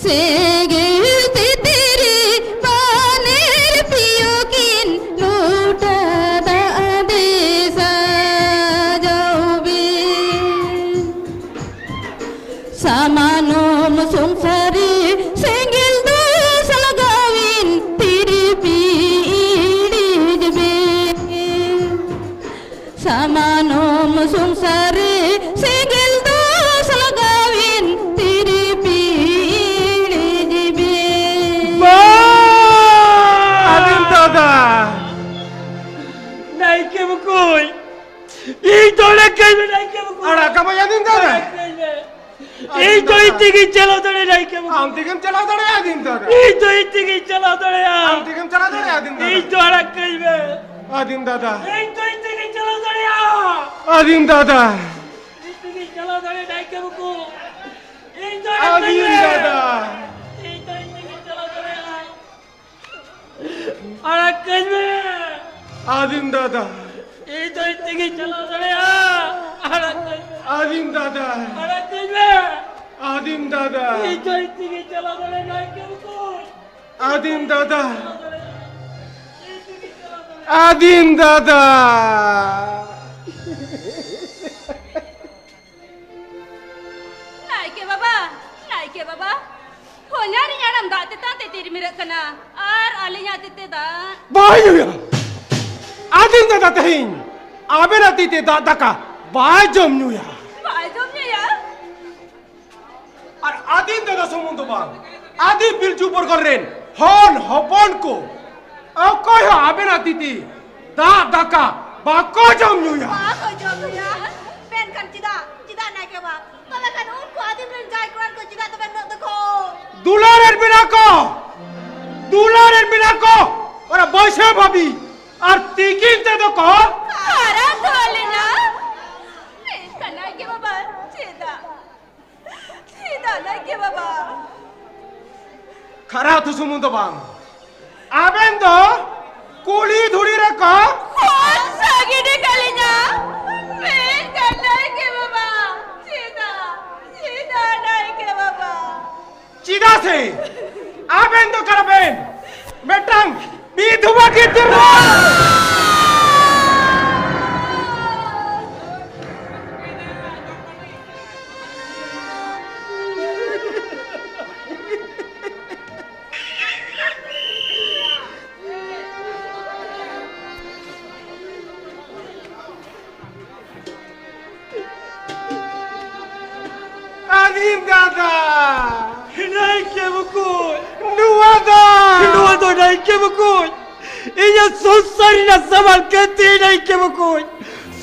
ᱥᱮᱸᱜᱮᱞ ᱛᱤᱛᱤᱨᱤ ᱯᱟᱱᱮᱨ ᱯᱤᱭᱳ ᱠᱤᱱ ᱞᱚᱴᱟ ᱫᱟᱜ ᱫᱤᱥᱟ ᱡᱟᱣᱵᱤ᱾ ᱥᱟᱢᱟᱱᱚᱢ ᱥᱚᱝᱥᱟᱨᱤ ᱥᱮᱸᱜᱮᱞ ᱫᱚ ᱥᱟᱞᱜᱟᱣᱤᱱ ᱛᱤᱨᱯᱤ ᱤᱲᱤᱡ ᱵᱮ᱾ ᱥᱟᱢᱟᱱᱚᱢ ᱥᱚᱝᱥᱟᱨᱤ ᱥᱮᱸᱜᱮᱞ ᱫᱚ ᱥᱟᱞᱜᱟᱣᱤᱱ ᱛᱤᱨᱯᱤ ᱤᱲᱤᱡ ᱵᱮ᱾ ᱵᱟ! ᱟᱹᱫᱤᱢ ᱫᱟᱫᱟ! ᱱᱟᱭᱠᱮ ᱵᱟᱠᱚᱭ! ᱤᱧ ᱫᱚ ᱚᱲᱟᱜ ᱠᱟᱹᱧ ᱢᱮ, ᱱᱟᱭᱠᱮ ᱵᱟᱠᱚ᱾ ᱟᱲᱟᱜ ᱠᱟᱹᱢᱟᱹᱧ ᱟᱹᱫᱤᱢ ᱫᱟᱫᱟ᱾ ᱟᱲᱟᱜ ᱠᱟᱹᱧ ᱢᱮ᱾ ᱟᱹᱫᱤᱢ ᱤᱧ ᱫᱚ ᱫᱟᱫᱟ᱾ ᱤᱧ ᱛᱮᱜᱤᱧ ᱪᱟᱞᱟᱣ ᱫᱟᱲᱮᱭᱟᱜᱼᱟ, ᱱᱟᱭᱠᱮ ᱵᱟᱠᱚ᱾ ᱟᱢ ᱛᱮᱜᱮᱢ ᱪᱟᱞᱟᱣ ᱫᱟᱲᱮᱭᱟᱜᱼᱟ, ᱟᱹᱫᱤᱢ ᱫᱟᱫᱟ᱾ ᱤᱧ ᱫᱚ ᱤᱧ ᱛᱮᱜᱤᱧ ᱪᱟᱞᱟᱣ ᱫᱟᱲᱮᱭᱟᱜᱼᱟ᱾ ᱟᱢ ᱛᱮᱜᱮᱢ ᱪᱟᱞᱟᱣ ᱫᱟᱲᱮᱭᱟᱜᱼᱟ, ᱟᱹᱫᱤᱢ ᱫᱟᱫᱟ᱾ ᱤᱧ ᱫᱚ ᱟᱲᱟᱜ ᱠᱟᱹᱧ ᱢᱮ᱾ ᱟᱹᱫᱤᱢ ᱫᱟᱫᱟ᱾ ᱤᱧ ᱫᱚ ᱤᱧ ᱛᱮᱜᱤᱧ ᱪᱟᱞᱟᱣ ᱫᱟᱲᱮᱭᱟᱜᱼᱟ᱾ ᱟᱹᱫᱤᱢ ᱫᱟᱫᱟ᱾ ᱤᱧ ᱛᱮᱜᱤᱧ ᱪᱟᱞᱟᱣ ᱫᱟᱲᱮᱭᱟᱜᱼᱟ, ᱱᱟᱭᱠᱮ ᱵᱟᱠᱚ᱾ ᱤᱧ ᱫᱚ ᱟᱲᱟᱜ ᱠᱟᱹᱧ ᱟᱹᱫᱤᱢ ᱢᱮ᱾ ᱫᱟᱫᱟ᱾ ᱤᱧ ᱫᱚ ᱤᱧ ᱛᱮᱜᱤᱧ ᱪᱟᱞᱟᱣ ᱫᱟᱲᱮᱭᱟᱜᱼᱟ᱾ ᱟᱲᱟᱜ ᱠᱟᱹᱧ ᱢᱮ᱾ ᱟᱹᱫᱤᱢ ᱫᱟᱫᱟ᱾ ᱤᱧ ᱫᱚ ᱤᱧ ᱛᱮᱜᱤᱧ ᱪᱟᱞᱟᱣ ᱫᱟᱲᱮᱭᱟᱜᱼᱟ᱾ ᱟᱲᱟᱜ ᱠᱟᱹᱧ ᱢᱮ᱾ ᱟᱹᱫᱤᱢ ᱫᱟᱫᱟ᱾ ᱟᱲᱟᱜ ᱠᱟᱹᱧ ᱢᱮ᱾ ᱟᱹᱫᱤᱢ ᱫᱟᱫᱟ᱾ ᱤᱧ ᱫᱚ ᱤᱧ ᱛᱮᱜᱤᱧ ᱪᱟᱞᱟᱣ ᱫᱟᱲᱮᱭᱟᱜᱼᱟ, ᱱᱟᱭᱠᱮ ᱵᱟᱠᱚ᱾ ᱟᱹᱫᱤᱢ ᱫᱟᱫᱟ᱾ ᱤᱧ ᱛᱮᱜᱤᱧ ᱪᱟᱞᱟᱣ ᱫᱟᱲᱮᱭᱟᱜᱼᱟ᱾ ᱟᱹᱫᱤᱢ ᱫᱟᱫᱟ᱾ ᱱᱟᱭᱠᱮ ᱵᱟᱵᱟ, ᱱᱟᱭᱠᱮ ᱵᱟᱵᱟ, ᱦᱚᱧᱦᱟᱨᱤᱧ ᱦᱟᱲᱟᱢ ᱫᱟᱜ ᱛᱮᱛᱟᱝ ᱛᱮ ᱛᱤᱨᱢᱤᱨᱟᱹᱜ ᱠᱟᱱᱟ, ᱟᱨ ᱟᱹᱞᱤᱧᱟᱜ ᱛᱤ ᱛᱮ ᱫᱟᱜ᱾ ᱵᱟᱭ ᱧᱩᱭᱟ᱾ ᱟᱹᱫᱤᱢ ᱫᱟᱫᱟ ᱛᱮᱦᱮᱧ ᱟᱵᱮᱱᱟᱜ ᱛᱤ ᱛᱮ ᱫᱟᱜ ᱫᱟᱠᱟ ᱵᱟᱭ ᱡᱚᱢ ᱧᱩᱭᱟ᱾ ᱵᱟᱭ ᱡᱚᱢ ᱧᱩᱭᱟ? ᱟᱨ ᱟᱹᱫᱤᱢ ᱫᱟᱫᱟ ᱥᱩᱢᱩᱝ ᱫᱚ ᱵᱟᱝ, ᱟᱹᱫᱤᱢ ᱯᱤᱞᱪᱩ ᱯᱚᱨᱜᱚᱞ ᱨᱮᱱ ᱦᱚᱱ ᱦᱚᱯᱚᱱ ᱠᱚ ᱚᱠᱚᱭ ᱦᱚᱸ ᱟᱵᱮᱱᱟᱜ ᱛᱤ ᱛᱮ ᱫᱟᱜ ᱫᱟᱠᱟ ᱵᱟᱠᱚ ᱡᱚᱢ ᱧᱩᱭᱟ᱾ ᱵᱟᱠᱚ ᱡᱚᱢ ᱧᱩᱭᱟ᱾ ᱢᱮᱱᱠᱷᱟᱱ ᱪᱮᱫᱟᱜ, ᱪᱮᱫᱟᱜ ᱱᱟᱭᱠᱮ ᱵᱟᱵᱟ? ᱛᱚᱵᱮ ᱠᱷᱟᱱ ᱩᱱᱠᱩ ᱟᱹᱫᱤᱢ ᱨᱮᱱ ᱡᱟᱶᱟᱭ ᱠᱚᱲᱟ ᱠᱚ ᱪᱮᱫᱟᱜ ᱛᱚᱵᱮ ᱱᱩᱱᱟᱹᱜ ᱫᱚᱠᱚ ᱫᱩᱞᱟᱹᱲ ᱮᱫ ᱵᱮᱱᱟ ᱠᱚ, ᱫᱩᱞᱟᱹᱲ ᱮᱫ ᱵᱮᱱᱟ ᱠᱚ, ᱚᱱᱟ ᱵᱟᱹᱭᱥᱟᱹ ᱵᱷᱟᱵᱤ ᱟᱨ ᱛᱤᱠᱤᱱ ᱛᱮᱫᱚ ᱠᱚ ᱦᱟᱨᱟ ᱛᱚᱞ ᱮᱱᱟ᱾ ᱢᱮᱱᱠᱷᱟᱱ ᱱᱟᱭᱠᱮ ᱵᱟᱵᱟ, ᱱᱟᱭᱠᱮ ᱵᱟᱵᱟ᱾ ᱠᱷᱟᱨᱟ ᱟᱹᱛᱩ ᱥᱩᱢᱩᱝ ᱫᱚ ᱵᱟᱝ, ᱟᱵᱮᱱ ᱫᱚ ᱠᱩᱞᱦᱤ ᱫᱷᱩᱲᱤ ᱨᱮᱠᱚ ᱠᱷᱚᱱ ᱥᱟᱹᱜᱤᱰᱤ ᱠᱟᱞᱤᱧᱟ᱾ ᱢᱮᱱᱠᱷᱟᱱ ᱱᱟᱭᱠᱮ ᱵᱟᱵᱟ, ᱪᱮᱫᱟᱜ? ᱪᱮᱫᱟᱜ ᱱᱟᱭᱠᱮ ᱵᱟᱵᱟ? ᱪᱮᱫᱟᱜ ᱥᱮ ᱟᱵᱮᱱ ᱫᱚ ᱠᱟᱱᱟ ᱵᱮᱱ ᱢᱤᱫᱴᱟᱝ ᱵᱤᱫᱷᱚᱵᱟ ᱜᱤᱫᱽᱨᱟᱹ᱾ ᱟᱹᱫᱤᱢ ᱫᱟᱫᱟ! ᱱᱟᱭᱠᱮ ᱵᱟᱠᱚ! ᱱᱚᱣᱟ ᱫᱚ! ᱱᱚᱣᱟ ᱫᱚ ᱱᱟᱭᱠᱮ ᱵᱟᱠᱚ! ᱤᱧᱟᱹᱜ ᱥᱚᱝᱥᱟᱨ ᱨᱮᱱᱟᱜ ᱥᱟᱢᱟᱱ ᱠᱟᱱ ᱛᱤᱧ ᱱᱟᱭᱠᱮ ᱵᱟᱠᱚ!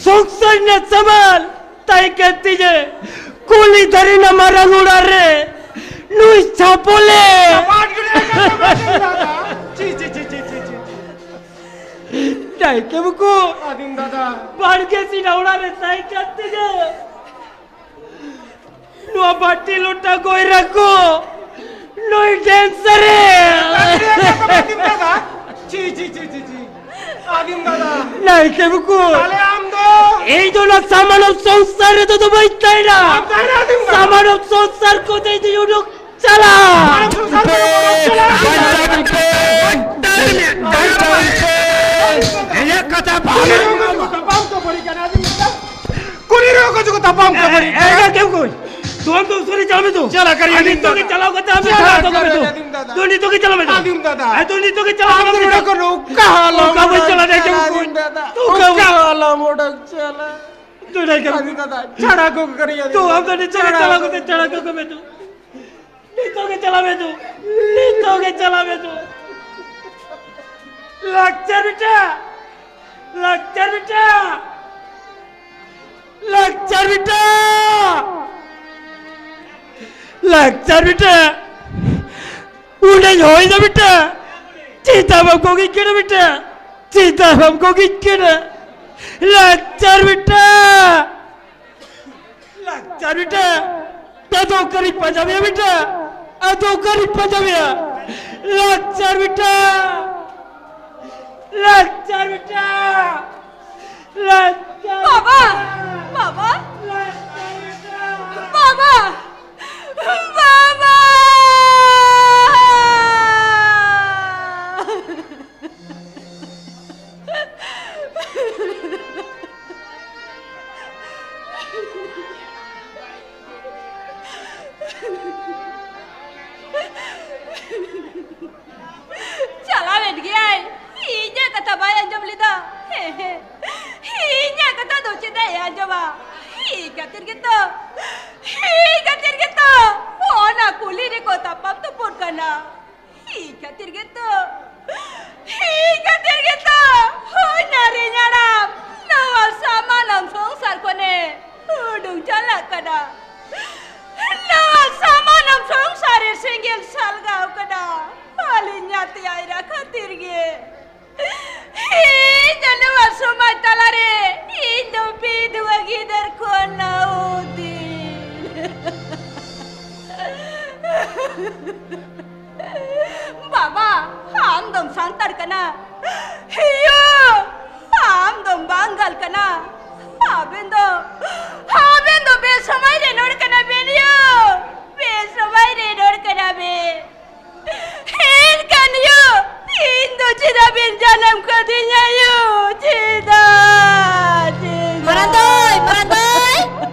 ᱥᱚᱝᱥᱟᱨ ᱨᱮᱱᱟᱜ ᱥᱟᱢᱟᱱ ᱛᱟᱭ ᱠᱟᱱ ᱛᱤᱧᱟᱹ! ᱠᱩᱞᱦᱤ ᱫᱷᱟᱨᱮ ᱨᱮᱱᱟᱜ ᱢᱟᱨᱟᱝ ᱚᱲᱟᱜ ᱨᱮ ᱱᱩᱭ ᱪᱷᱟᱯᱚᱞᱮ! ᱪᱟᱯᱟᱫ ᱜᱤᱰᱤ ᱟᱠᱟᱫ ᱫᱚ ᱟᱹᱫᱤᱢ ᱫᱟᱫᱟ! ᱪᱤ, ᱪᱤ, ᱪᱤ᱾ ᱱᱟᱭᱠᱮ ᱵᱟᱠᱚ! ᱟᱹᱫᱤᱢ ᱫᱟᱫᱟ! ᱵᱟᱲᱜᱮ ᱥᱮᱱᱟᱜ ᱚᱲᱟᱜ ᱨᱮ ᱛᱟᱦᱮᱸ ᱠᱟᱱ ᱛᱤᱧᱟᱹ! ᱱᱚᱣᱟ ᱵᱟᱹᱴᱤ ᱞᱚᱴᱟ ᱜᱚᱭᱨᱟ ᱠᱚ ᱱᱩᱭ ᱰᱮᱱᱥᱟᱨ ᱨᱮ! ᱟᱹᱫᱤᱢ ᱫᱟᱫᱟ! ᱪᱤ, ᱪᱤ, ᱪᱤ, ᱪᱤ, ᱪᱤ᱾ ᱟᱹᱫᱤᱢ ᱫᱟᱫᱟ! ᱱᱟᱭᱠᱮ ᱵᱟᱠᱚ! ᱛᱟᱦᱞᱮ ᱟᱢ ᱫᱚ? ᱤᱧ ᱫᱚ ᱚᱱᱟ ᱥᱟᱢᱟᱱᱚᱵ ᱥᱚᱝᱥᱟᱨ ᱨᱮᱫᱚ ᱫᱚ ᱵᱟᱹᱧ ᱛᱟᱦᱮᱱᱟ! ᱟᱢ ᱛᱟᱦᱮᱱᱟ ᱟᱹᱫᱤᱢ ᱫᱟᱫᱟ! ᱥᱟᱢᱟᱱᱚᱵ ᱥᱚᱝᱥᱟᱨ ᱠᱚᱛᱮ ᱤᱧ ᱫᱚᱧ ᱩᱰᱩᱠ ᱪᱟᱞᱟᱜ! ᱥᱟᱢᱟᱱᱚᱵ ᱥᱚᱝᱥᱟᱨ ᱨᱮᱫᱚ ᱵᱟᱹᱧ ᱛᱟᱦᱮᱱᱟ! ᱵᱟᱧᱪᱟᱣ ᱯᱮ! ᱵᱟᱧᱪᱟᱣ ᱯᱮ! ᱤᱧᱟᱹᱜ ᱠᱟᱛᱷᱟ ᱵᱟᱝ ᱟᱸᱡᱚᱢᱚᱜ ᱠᱟᱱᱟ᱾ ᱛᱟᱯᱟᱢ ᱠᱷᱟᱹᱯᱟᱹᱨᱤ ᱠᱟᱱᱟ, ᱟᱹᱫᱤᱢ ᱫᱟᱫᱟ᱾ ᱠᱩᱞᱦᱤ ᱨᱮᱦᱚᱸ ᱠᱚ ᱪᱮᱫ ᱠᱚ ᱛᱟᱯᱟᱢ ᱠᱷᱟᱹᱯᱟᱹᱨᱤ ᱮ, ᱠᱟᱱᱟ᱾ ᱮ, ᱮ, ᱠᱮᱢ ᱠᱚ? ᱛᱚ ᱟᱢ ᱫᱚ ᱩᱥᱟᱹᱨᱟ ᱪᱟᱞᱟᱜ ᱢᱮ ᱛᱚ᱾ ᱪᱟᱞᱟᱜ ᱠᱟᱱ ᱟᱨ ᱟᱹᱫᱤᱢ ᱱᱤᱛᱚᱜ ᱜᱮ ᱫᱟᱫᱟ᱾ ᱪᱟᱞᱟᱣ ᱠᱟᱛᱮ ᱟᱢ ᱫᱚ ᱪᱟᱞᱟᱜ ᱥᱟᱦᱟ ᱠᱟᱱ ᱠᱚ ᱢᱮ ᱛᱚ᱾ ᱟᱹᱫᱤᱢ ᱫᱟᱫᱟ᱾ ᱛᱚ ᱱᱤᱛᱚᱜ ᱜᱮ ᱪᱟᱞᱟᱜ ᱢᱮ ᱛᱚ᱾ ᱟᱹᱫᱤᱢ ᱫᱟᱫᱟ᱾ ᱟᱨ ᱛᱚ ᱱᱤᱛᱚᱜ ᱜᱮ ᱪᱟᱞᱟᱜ ᱟᱢ ᱢᱮ ᱫᱚ ᱛᱚ᱾ ᱱᱚᱰᱮ ᱠᱷᱚᱱ ᱚᱠᱟ ᱦᱚᱸ ᱟᱞᱚᱢ ᱚᱠᱟ ᱵᱟᱹᱧ ᱚᱰᱚᱠ ᱪᱟᱞᱟᱜ ᱪᱟᱞᱟᱜ, ᱠᱟᱱᱟ, ᱟᱹᱫᱤᱢ ᱫᱟᱫᱟ᱾ ᱟᱹᱫᱤᱢ ᱫᱟᱫᱟ᱾ ᱛᱚ ᱚᱠᱟ ᱚᱠᱟ ᱵᱟᱹᱧ ᱦᱚᱸ ᱟᱞᱚᱢ ᱚᱰᱚᱠ ᱪᱟᱞᱟᱜ᱾ ᱛᱚ ᱚᱠᱟ ᱵᱟᱹᱧ ᱟᱹᱫᱤᱢ ᱫᱟᱫᱟ, ᱪᱷᱟᱲᱟ ᱠᱚ ᱠᱟᱹᱨᱤᱭᱟ᱾ ᱛᱚ ᱟᱢ ᱫᱚ ᱱᱤᱛᱚᱜ ᱜᱮ ᱪᱟᱞᱟᱣ ᱠᱟᱛᱮ ᱪᱷᱟᱲᱟ ᱠᱚ ᱢᱮ ᱛᱚ᱾ ᱱᱤᱛᱚᱜ ᱜᱮ ᱪᱟᱞᱟᱣ ᱢᱮ ᱛᱚ᱾ ᱱᱤᱛᱚᱜ ᱜᱮ ᱪᱟᱞᱟᱣ ᱢᱮ ᱛᱚ᱾ ᱞᱟᱠᱪᱟᱨ ᱵᱮᱴᱟ! ᱞᱟᱠᱪᱟᱨ ᱵᱮᱴᱟ! ᱞᱟᱠᱪᱟᱨ ᱵᱮᱴᱟ! ᱞᱟᱠᱪᱟᱨ ᱵᱮᱴᱟ! ᱚᱸᱰᱮᱧ ᱦᱚᱭ ᱫᱟ ᱵᱮᱴᱟ! ᱪᱮᱫᱟᱜ ᱵᱟᱢ ᱜᱚᱜᱤᱧ ᱠᱟᱱᱟ ᱵᱮᱴᱟ? ᱪᱮᱫᱟᱜ ᱵᱟᱢ ᱜᱚᱜᱤᱧ ᱠᱟᱱᱟ? ᱞᱟᱠᱪᱟᱨ ᱵᱮᱴᱟ! ᱞᱟᱠᱪᱟᱨ ᱵᱮᱴᱟ! ᱟᱫᱚ ᱚᱠᱟᱨᱤᱧ ᱯᱟᱸᱡᱟ ᱢᱮᱭᱟ ᱵᱮᱴᱟ? ᱟᱫᱚ ᱚᱠᱟᱨᱤᱧ ᱯᱟᱸᱡᱟ ᱢᱮᱭᱟ? ᱞᱟᱠᱪᱟᱨ ᱵᱮᱴᱟ, ᱞᱟᱠᱪᱟᱨ ᱵᱮᱴᱟ, ᱞᱟᱠᱪᱟᱨ᱾ ᱵᱟᱵᱟ! ᱵᱟᱵᱟ! ᱞᱟᱠᱪᱟᱨ ᱵᱮᱴᱟ᱾ ᱵᱟᱵᱟ! ᱵᱟᱵᱟ! ᱪᱟᱞᱟᱣᱮᱱ ᱜᱮᱭᱟᱭ᱾ ᱤᱧᱟᱹᱜ ᱠᱟᱛᱷᱟ ᱵᱟᱭ ᱟᱸᱡᱚᱢ ᱞᱮᱫᱟ᱾ ᱦᱮᱸ, ᱦᱮᱸ᱾ ᱤᱧᱟᱹᱜ ᱠᱟᱛᱷᱟ ᱫᱚ ᱪᱮᱫᱟᱜ ᱮ ᱟᱸᱡᱚᱢᱟ? ᱤᱧ ᱠᱷᱟᱹᱛᱤᱨ ᱜᱮᱛᱚ, ᱤᱧ ᱠᱷᱟᱹᱛᱤᱨ ᱜᱮᱛᱚ ᱚᱱᱟ ᱠᱩᱞᱦᱤ ᱨᱮᱠᱚ ᱛᱟᱯᱟᱢ ᱛᱩᱯᱩᱱ ᱠᱟᱱᱟ᱾ ᱤᱧ ᱠᱷᱟᱹᱛᱤᱨ ᱜᱮᱛᱚ, ᱤᱧ ᱠᱷᱟᱹᱛᱤᱨ ᱜᱮᱛᱚ ᱦᱩᱭᱱᱟ ᱨᱤᱧ ᱦᱟᱲᱟᱢ ᱱᱚᱣᱟ ᱥᱟᱢᱟᱱᱚᱢ ᱥᱚᱝᱥᱟᱨ ᱠᱷᱚᱱᱮ ᱩᱰᱩᱝ ᱪᱟᱞᱟᱜ ᱠᱟᱱᱟ᱾ ᱱᱚᱣᱟ ᱥᱟᱢᱟᱱᱚᱢ ᱥᱚᱝᱥᱟᱨ ᱨᱮ ᱥᱮᱸᱜᱮᱞ ᱥᱟᱞᱜᱟᱣ ᱠᱟᱱᱟ ᱟᱹᱞᱤᱧ ᱧᱟᱛᱭᱟᱭ ᱨᱟ ᱠᱷᱟᱹᱛᱤᱨ ᱜᱮ᱾ ᱤᱧ ᱫᱚ ᱱᱚᱣᱟ ᱥᱚᱢᱟᱡᱽ ᱛᱟᱞᱟᱨᱮ ᱤᱧ ᱫᱚ ᱵᱤᱫᱷᱣᱟ ᱜᱤᱫᱟᱹᱨ ᱠᱷᱚᱱ ᱱᱟᱣᱫᱤᱱ᱾ ᱵᱟᱵᱟ, ᱟᱢ ᱫᱚᱢ ᱥᱟᱱᱛᱟᱲ ᱠᱟᱱᱟ᱾ ᱭᱳ, ᱟᱢ ᱫᱚᱢ ᱵᱟᱝᱜᱟᱞ ᱠᱟᱱᱟ᱾ ᱟᱵᱮᱱ ᱫᱚ, ᱟᱵᱮᱱ ᱫᱚ ᱵᱮᱥᱚᱢᱚᱭ ᱨᱮ ᱱᱚᱲ ᱠᱟᱱᱟ ᱵᱮᱱ ᱭᱳ᱾ ᱵᱮᱥᱚᱢᱚᱭ ᱨᱮ ᱱᱚᱲ ᱠᱟᱱᱟ ᱵᱮᱱ᱾ ᱮᱱᱠᱷᱟᱱ ᱭᱳ, ᱤᱧ ᱫᱚ ᱪᱮᱫᱟᱜ ᱵᱮᱱ ᱡᱟᱱᱟᱢ ᱠᱟᱫᱤᱧᱟ ᱭᱳ? ᱪᱮᱫᱟᱜ? ᱪᱮᱫᱟᱜ? ᱢᱟᱨᱟᱝ ᱫᱟᱹᱭ, ᱢᱟᱨᱟᱝ ᱫᱟᱹᱭ᱾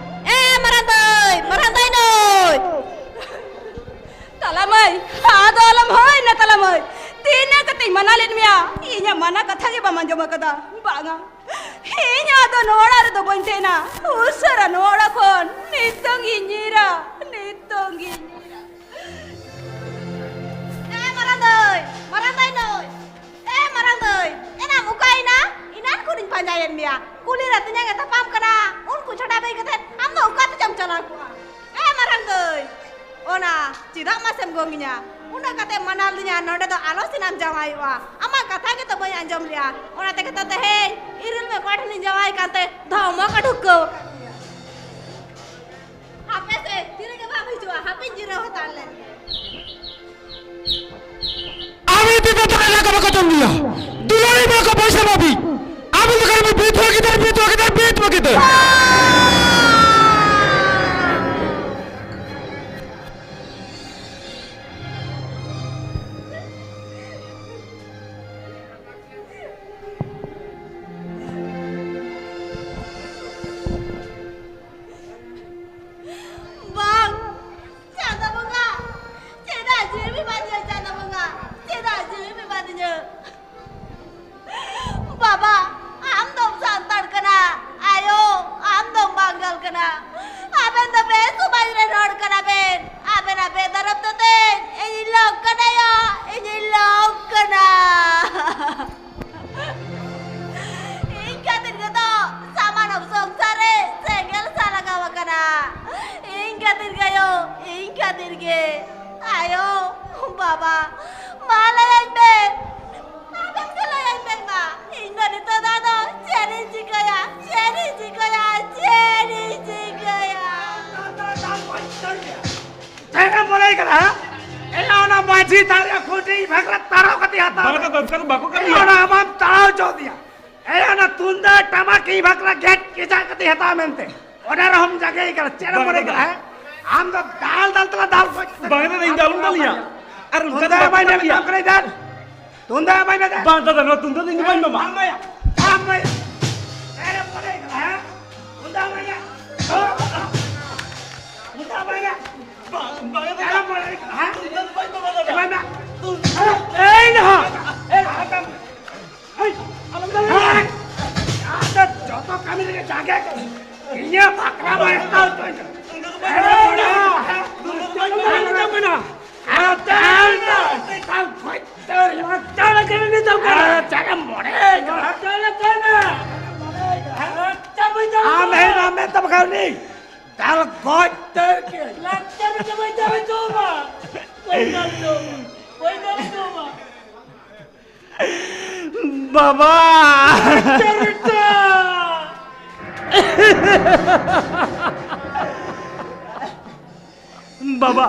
ᱮ, ᱢᱟᱨᱟᱝ ᱫᱟᱹᱭ, ᱢᱟᱨᱟᱝ ᱫᱟᱹᱭ ᱱᱩᱭ᱾ ᱛᱟᱞᱟ ᱢᱟᱹᱭ, ᱟᱫᱚ ᱟᱞᱚᱢ ᱦᱚᱭ ᱱᱟ ᱛᱟᱞᱟ ᱢᱟᱹᱭ᱾ ᱛᱤᱱᱟᱹᱜ ᱠᱟᱛᱮᱧ ᱢᱟᱱᱟ ᱞᱮᱫ ᱢᱮᱭᱟ, ᱤᱧᱟᱹᱜ ᱢᱟᱱᱟ ᱠᱟᱛᱷᱟ ᱜᱮ ᱵᱟᱢ ᱟᱸᱡᱚᱢ ᱟᱠᱟᱫᱟ᱾ ᱵᱟᱝᱟ, ᱤᱧ ᱟᱫᱚ ᱱᱚᱣᱟ ᱚᱲᱟᱜ ᱨᱮᱫᱚ ᱵᱟᱹᱧ ᱛᱟᱦᱮᱱᱟ᱾ ᱩᱥᱟᱹᱨᱟ ᱱᱚᱣᱟ ᱚᱲᱟᱜ ᱠᱷᱚᱱ ᱱᱤᱛᱚᱝ ᱜᱤᱧ ᱧᱤᱨᱟ, ᱱᱤᱛᱚᱝ ᱜᱤᱧ ᱧᱤᱨᱟ᱾ ᱮ ᱢᱟᱨᱟᱝ ᱫᱟᱹᱭ, ᱢᱟᱨᱟᱝ ᱫᱟᱹᱭ ᱱᱩᱭ᱾ ᱮ ᱢᱟᱨᱟᱝ ᱫᱟᱹᱭ, ᱮᱱᱟᱢ ᱚᱠᱟᱭᱮᱱᱟ? ᱮᱱᱟᱱ ᱠᱷᱚᱱᱤᱧ ᱯᱟᱸᱡᱟᱭᱮᱫ ᱢᱮᱭᱟ᱾ ᱠᱩᱞᱦᱤ ᱨᱮ ᱛᱤᱧᱟᱝ ᱮ ᱛᱟᱯᱟᱢ ᱠᱟᱱᱟ, ᱩᱱᱠᱩ ᱪᱷᱟᱰᱟ ᱵᱟᱹᱜᱤ ᱠᱟᱛᱮ ᱟᱢ ᱫᱚ ᱚᱠᱟ ᱛᱮᱪᱚᱢ ᱪᱟᱞᱟᱣ ᱠᱚᱜᱼᱟ? ᱮ ᱢᱟᱨᱟᱝ ᱫᱟᱹᱭ, ᱚᱱᱟ ᱪᱮᱫᱟᱜ ᱢᱟᱥᱮᱢ ᱜᱚᱝᱤᱧᱟ? ᱩᱱᱟᱹᱜ ᱠᱟᱛᱮ ᱢᱟᱱᱟ ᱞᱤᱧᱟ, ᱱᱚᱰᱮ ᱫᱚ ᱟᱞᱚ ᱥᱮᱱᱟᱢ ᱡᱟᱶᱟᱭᱚᱜᱼᱟ᱾ ᱟᱢᱟᱜ ᱠᱟᱛᱷᱟ ᱜᱮᱛᱚ ᱵᱟᱹᱧ ᱟᱸᱡᱚᱢ ᱞᱮᱜᱼᱟ᱾ ᱚᱱᱟ ᱛᱮᱜᱮ ᱛᱚ ᱛᱮᱦᱮᱧ ᱤᱨᱤᱞ ᱢᱮ ᱚᱠᱟ ᱴᱷᱮᱱᱤᱧ ᱡᱟᱶᱟᱭ ᱠᱟᱱᱛᱮ ᱫᱷᱟᱢᱟᱠᱟ ᱰᱷᱩᱠᱟᱹᱣ ᱟᱠᱟᱫ ᱢᱮᱭᱟ᱾ ᱦᱟᱯᱮ ᱥᱮ, ᱛᱤᱱᱟᱹᱜ ᱜᱮ ᱵᱤᱱ ᱡᱤᱨᱟᱹᱣ ᱦᱟᱛᱟᱲ ᱞᱮᱱ ᱜᱮ᱾ ᱟᱢ ᱤᱫᱤ ᱠᱟᱛᱮ ᱮᱞᱟᱠᱟ ᱵᱟᱠᱚ ᱡᱚᱢ ᱜᱮᱭᱟ᱾ ᱫᱩᱞᱟᱹᱲᱤ ᱵᱟᱠᱚ ᱯᱚᱭᱥᱟ ᱵᱟᱵᱤ᱾ ᱟᱢ ᱫᱚ ᱠᱟᱨᱚᱱ ᱵᱤᱫᱷᱣᱟ ᱜᱤᱫᱟᱹᱨ, ᱵᱤᱫᱷᱣᱟ ᱜᱤᱫᱟᱹᱨ, ᱵᱤᱫᱷᱣᱟ ᱜᱤᱫᱟᱹᱨ᱾ ᱵᱟᱝ, ᱪᱟᱸᱫᱟ ᱵᱚᱸᱜᱟ, ᱪᱮᱫᱟᱜ ᱡᱤᱣᱤᱢ ᱮᱢᱟᱫᱤᱧᱟ ᱪᱟᱸᱫᱟ ᱵᱚᱸᱜᱟ? ᱪᱮᱫᱟᱜ ᱡᱤᱣᱤᱢ ᱮᱢᱟᱫᱤᱧᱟ? ᱵᱟᱵᱟ, ᱟᱢ ᱫᱚᱢ ᱥᱟᱱᱛᱟᱲ ᱠᱟᱱᱟ᱾ ᱟᱭᱳ, ᱟᱢ ᱫᱚᱢ ᱵᱟᱝᱜᱟᱞ ᱠᱟᱱᱟ᱾ ᱟᱵᱮᱱ ᱫᱚ ᱵᱮᱥ ᱥᱚᱢᱟᱡᱽ ᱨᱮᱱ ᱦᱚᱲ ᱠᱟᱱᱟ ᱵᱮᱱ᱾ ᱟᱵᱮᱱᱟᱜ ᱵᱮᱫᱟᱨᱚᱯ ᱫᱚ ᱛᱮᱧ ᱤᱧᱤᱧ ᱞᱚᱠ ᱠᱟᱱᱟ ᱭᱳ, ᱤᱧᱤᱧ ᱞᱚᱠ ᱠᱟᱱᱟ᱾ ᱤᱧ ᱠᱷᱟᱹᱛᱤᱨ ᱜᱮᱛᱚ ᱥᱟᱢᱟᱱᱚᱢ ᱥᱚᱝᱥᱟᱨ ᱨᱮ ᱥᱮᱸᱜᱮᱞ ᱥᱟ ᱞᱟᱜᱟᱣ ᱟᱠᱟᱱᱟ᱾ ᱤᱧ ᱠᱷᱟᱹᱛᱤᱨ ᱜᱮ ᱭᱳ, ᱤᱧ ᱠᱷᱟᱹᱛᱤᱨ ᱜᱮ᱾ ᱟᱭᱳ, ᱵᱟᱵᱟ, ᱢᱟ ᱞᱟᱹᱭᱟᱹᱧ ᱵᱮᱱ, ᱟᱵᱮᱱ ᱜᱮ ᱞᱟᱹᱭᱟᱹᱧ ᱵᱮᱱ ᱢᱟ, ᱤᱧ ᱫᱚ ᱱᱤᱛᱚᱜ ᱫᱚ ᱟᱫᱚ ᱪᱮᱫ ᱤᱧ ᱪᱤᱠᱟᱹᱭᱟ, ᱪᱮᱫ ᱤᱧ ᱪᱤᱠᱟᱹᱭᱟ, ᱪᱮᱫ ᱤᱧ ᱪᱤᱠᱟᱹᱭᱟ? ᱪᱮᱫ ᱮᱢ ᱢᱚᱱᱮᱭ ᱠᱟᱫᱟ, ᱦᱮᱸ? ᱮᱭᱟ, ᱚᱱᱟ ᱢᱟᱹᱡᱷᱤ ᱛᱷᱟᱱ ᱨᱮᱭᱟᱜ ᱠᱷᱩᱸᱴᱤ ᱵᱷᱟᱜᱽᱨᱟ ᱛᱟᱲᱟᱣ ᱠᱟᱛᱮ ᱦᱟᱛᱟᱣ᱾ ᱵᱟᱝ ᱫᱟᱫᱟ, ᱚᱱᱠᱟ ᱫᱚ ᱵᱟᱠᱚ ᱠᱟᱹᱢᱤᱭᱟ᱾ ᱮᱭᱟ, ᱚᱱᱟ ᱟᱢᱟᱢ ᱛᱟᱲᱟᱣ ᱦᱚᱪᱚ ᱫᱤᱭᱟ᱾ ᱮᱭᱟ, ᱚᱱᱟ ᱛᱩᱢᱫᱟᱜ ᱴᱟᱢᱟᱠ ᱤᱧ ᱵᱷᱟᱜᱽᱨᱟ ᱜᱮᱫ ᱠᱮᱪᱟᱜ ᱠᱟᱛᱮ ᱦᱟᱛᱟᱣ ᱢᱮᱱᱛᱮ᱾ ᱚᱱᱟ ᱨᱮᱦᱚᱸᱢ ᱡᱟᱸᱜᱮᱭ ᱠᱟᱱᱟ᱾ ᱪᱮᱫ ᱮᱢ ᱵᱟᱝ ᱢᱚᱱᱮ ᱫᱟᱫᱟ᱾ ᱠᱟᱫᱟ, ᱦᱮᱸ? ᱟᱢ ᱫᱚ ᱫᱟᱞ ᱫᱟᱞ ᱛᱮᱞᱮ ᱫᱟᱞ ᱜᱚᱡ ᱠᱮᱫᱟ᱾ ᱵᱟᱝ ᱫᱟᱫᱟ, ᱤᱧ ᱫᱚ ᱟᱞᱚᱢ ᱫᱟᱞᱤᱧᱟ᱾ ᱟᱨ ᱚᱱᱠᱟ ᱫᱚ ᱛᱩᱢᱫᱟᱜ ᱵᱟᱠᱚ ᱮᱢᱟᱭ ᱢᱮ, ᱠᱟᱹᱢᱤᱭᱟ᱾ ᱢᱮᱛᱟᱢ ᱠᱟᱹᱱᱟᱹᱧ ᱫᱟᱞ᱾ ᱛᱩᱢᱫᱟᱜ ᱮᱢᱟᱭ ᱢᱮ ᱫᱟᱞ᱾ ᱵᱟᱝ ᱫᱟᱫᱟ, ᱱᱚᱣᱟ ᱛᱩᱢᱫᱟᱜ ᱫᱚ ᱤᱧ ᱫᱚ ᱵᱟᱹᱧ ᱮᱢᱟᱢᱟ᱾ ᱵᱟᱝ ᱮᱢᱟᱭᱟ, ᱵᱟᱝ ᱮᱢᱟᱭᱟ᱾ ᱮᱨᱮ ᱢᱚᱱᱮ ᱠᱟᱱᱟ, ᱦᱮᱸ? ᱛᱩᱢᱫᱟᱜ ᱮᱢᱟᱭ ᱢᱮ᱾ ᱛᱩᱢᱫᱟᱜ ᱮᱢᱟᱭ ᱢᱮ᱾ ᱵᱟᱝ, ᱵᱟᱝ ᱫᱟᱫᱟ᱾ ᱮᱨᱮ ᱢᱚᱱᱮ ᱠᱟᱱᱟ, ᱦᱮᱸ? ᱛᱩᱢᱫᱟᱜ ᱫᱚ ᱵᱟᱹᱧ ᱮᱢᱟᱢᱟ ᱫᱟᱫᱟ᱾ ᱮᱢᱟᱭ ᱢᱮ᱾ ᱛᱩᱢᱫᱟᱜ᱾ ᱮᱭ ᱱᱟᱦᱟ᱾ ᱮᱭ, ᱟᱫᱚ ᱦᱮᱭ, ᱟᱞᱚᱢ ᱫᱟᱞᱮᱭᱟ᱾ ᱦᱮᱭ! ᱟᱫᱚ ᱡᱚᱛᱚ ᱠᱟᱹᱢᱤ ᱨᱮᱜᱮ ᱡᱟᱸᱜᱮ ᱠᱚ᱾ ᱤᱧᱟᱹᱜ ᱵᱟᱠᱷᱨᱟ ᱢᱟ ᱮᱠᱟᱞ ᱪᱚᱭ ᱫᱚ᱾ ᱮᱨᱮ ᱢᱚᱱᱮ ᱠᱟᱱᱟ, ᱦᱮᱸ? ᱛᱩᱢᱫᱟᱜ ᱫᱚ ᱵᱟᱹᱧ ᱮᱢᱟᱢᱟ ᱫᱟᱫᱟ᱾ ᱟᱨ ᱛᱟᱦᱮᱸ ᱫᱚ ᱢᱤᱫᱴᱟᱝ ᱜᱚᱡ ᱩᱛᱟᱹᱨ᱾ ᱞᱟᱠᱪᱟᱨ ᱟᱠᱟᱱᱟ ᱱᱤᱛᱚᱜ ᱠᱟᱱᱟ᱾ ᱟᱨ ᱪᱮᱫ ᱮᱢ ᱢᱚᱱᱮ ᱠᱟᱱᱟ? ᱞᱟᱠᱪᱟᱨ ᱟᱠᱟᱱᱟ᱾ ᱞᱟᱠᱪᱟᱨ ᱵᱟᱹᱧ ᱫᱟᱞ ᱟᱢ ᱦᱚᱪᱚᱣᱟᱢᱟ᱾ ᱦᱮᱡ ᱱᱟᱢ ᱢᱮᱱ ᱛᱟᱢ ᱠᱟᱹᱣᱰᱤ᱾ ᱫᱟᱞ ᱜᱚᱡ ᱩᱛᱟᱹᱨ ᱠᱮᱫ᱾ ᱞᱟᱠᱪᱟᱨ ᱫᱚ ᱵᱟᱹᱧ ᱫᱟᱞ ᱦᱚᱪᱚᱣᱟᱢᱟ᱾ ᱵᱟᱹᱧ ᱫᱟᱞ ᱦᱚᱪᱚᱣᱟᱢᱟ᱾ ᱵᱟᱹᱧ ᱫᱟᱞ ᱦᱚᱪᱚᱣᱟᱢᱟ᱾ ᱵᱟᱵᱟ! ᱞᱟᱠᱪᱟᱨ ᱵᱮᱴᱟ! ᱵᱟᱵᱟ,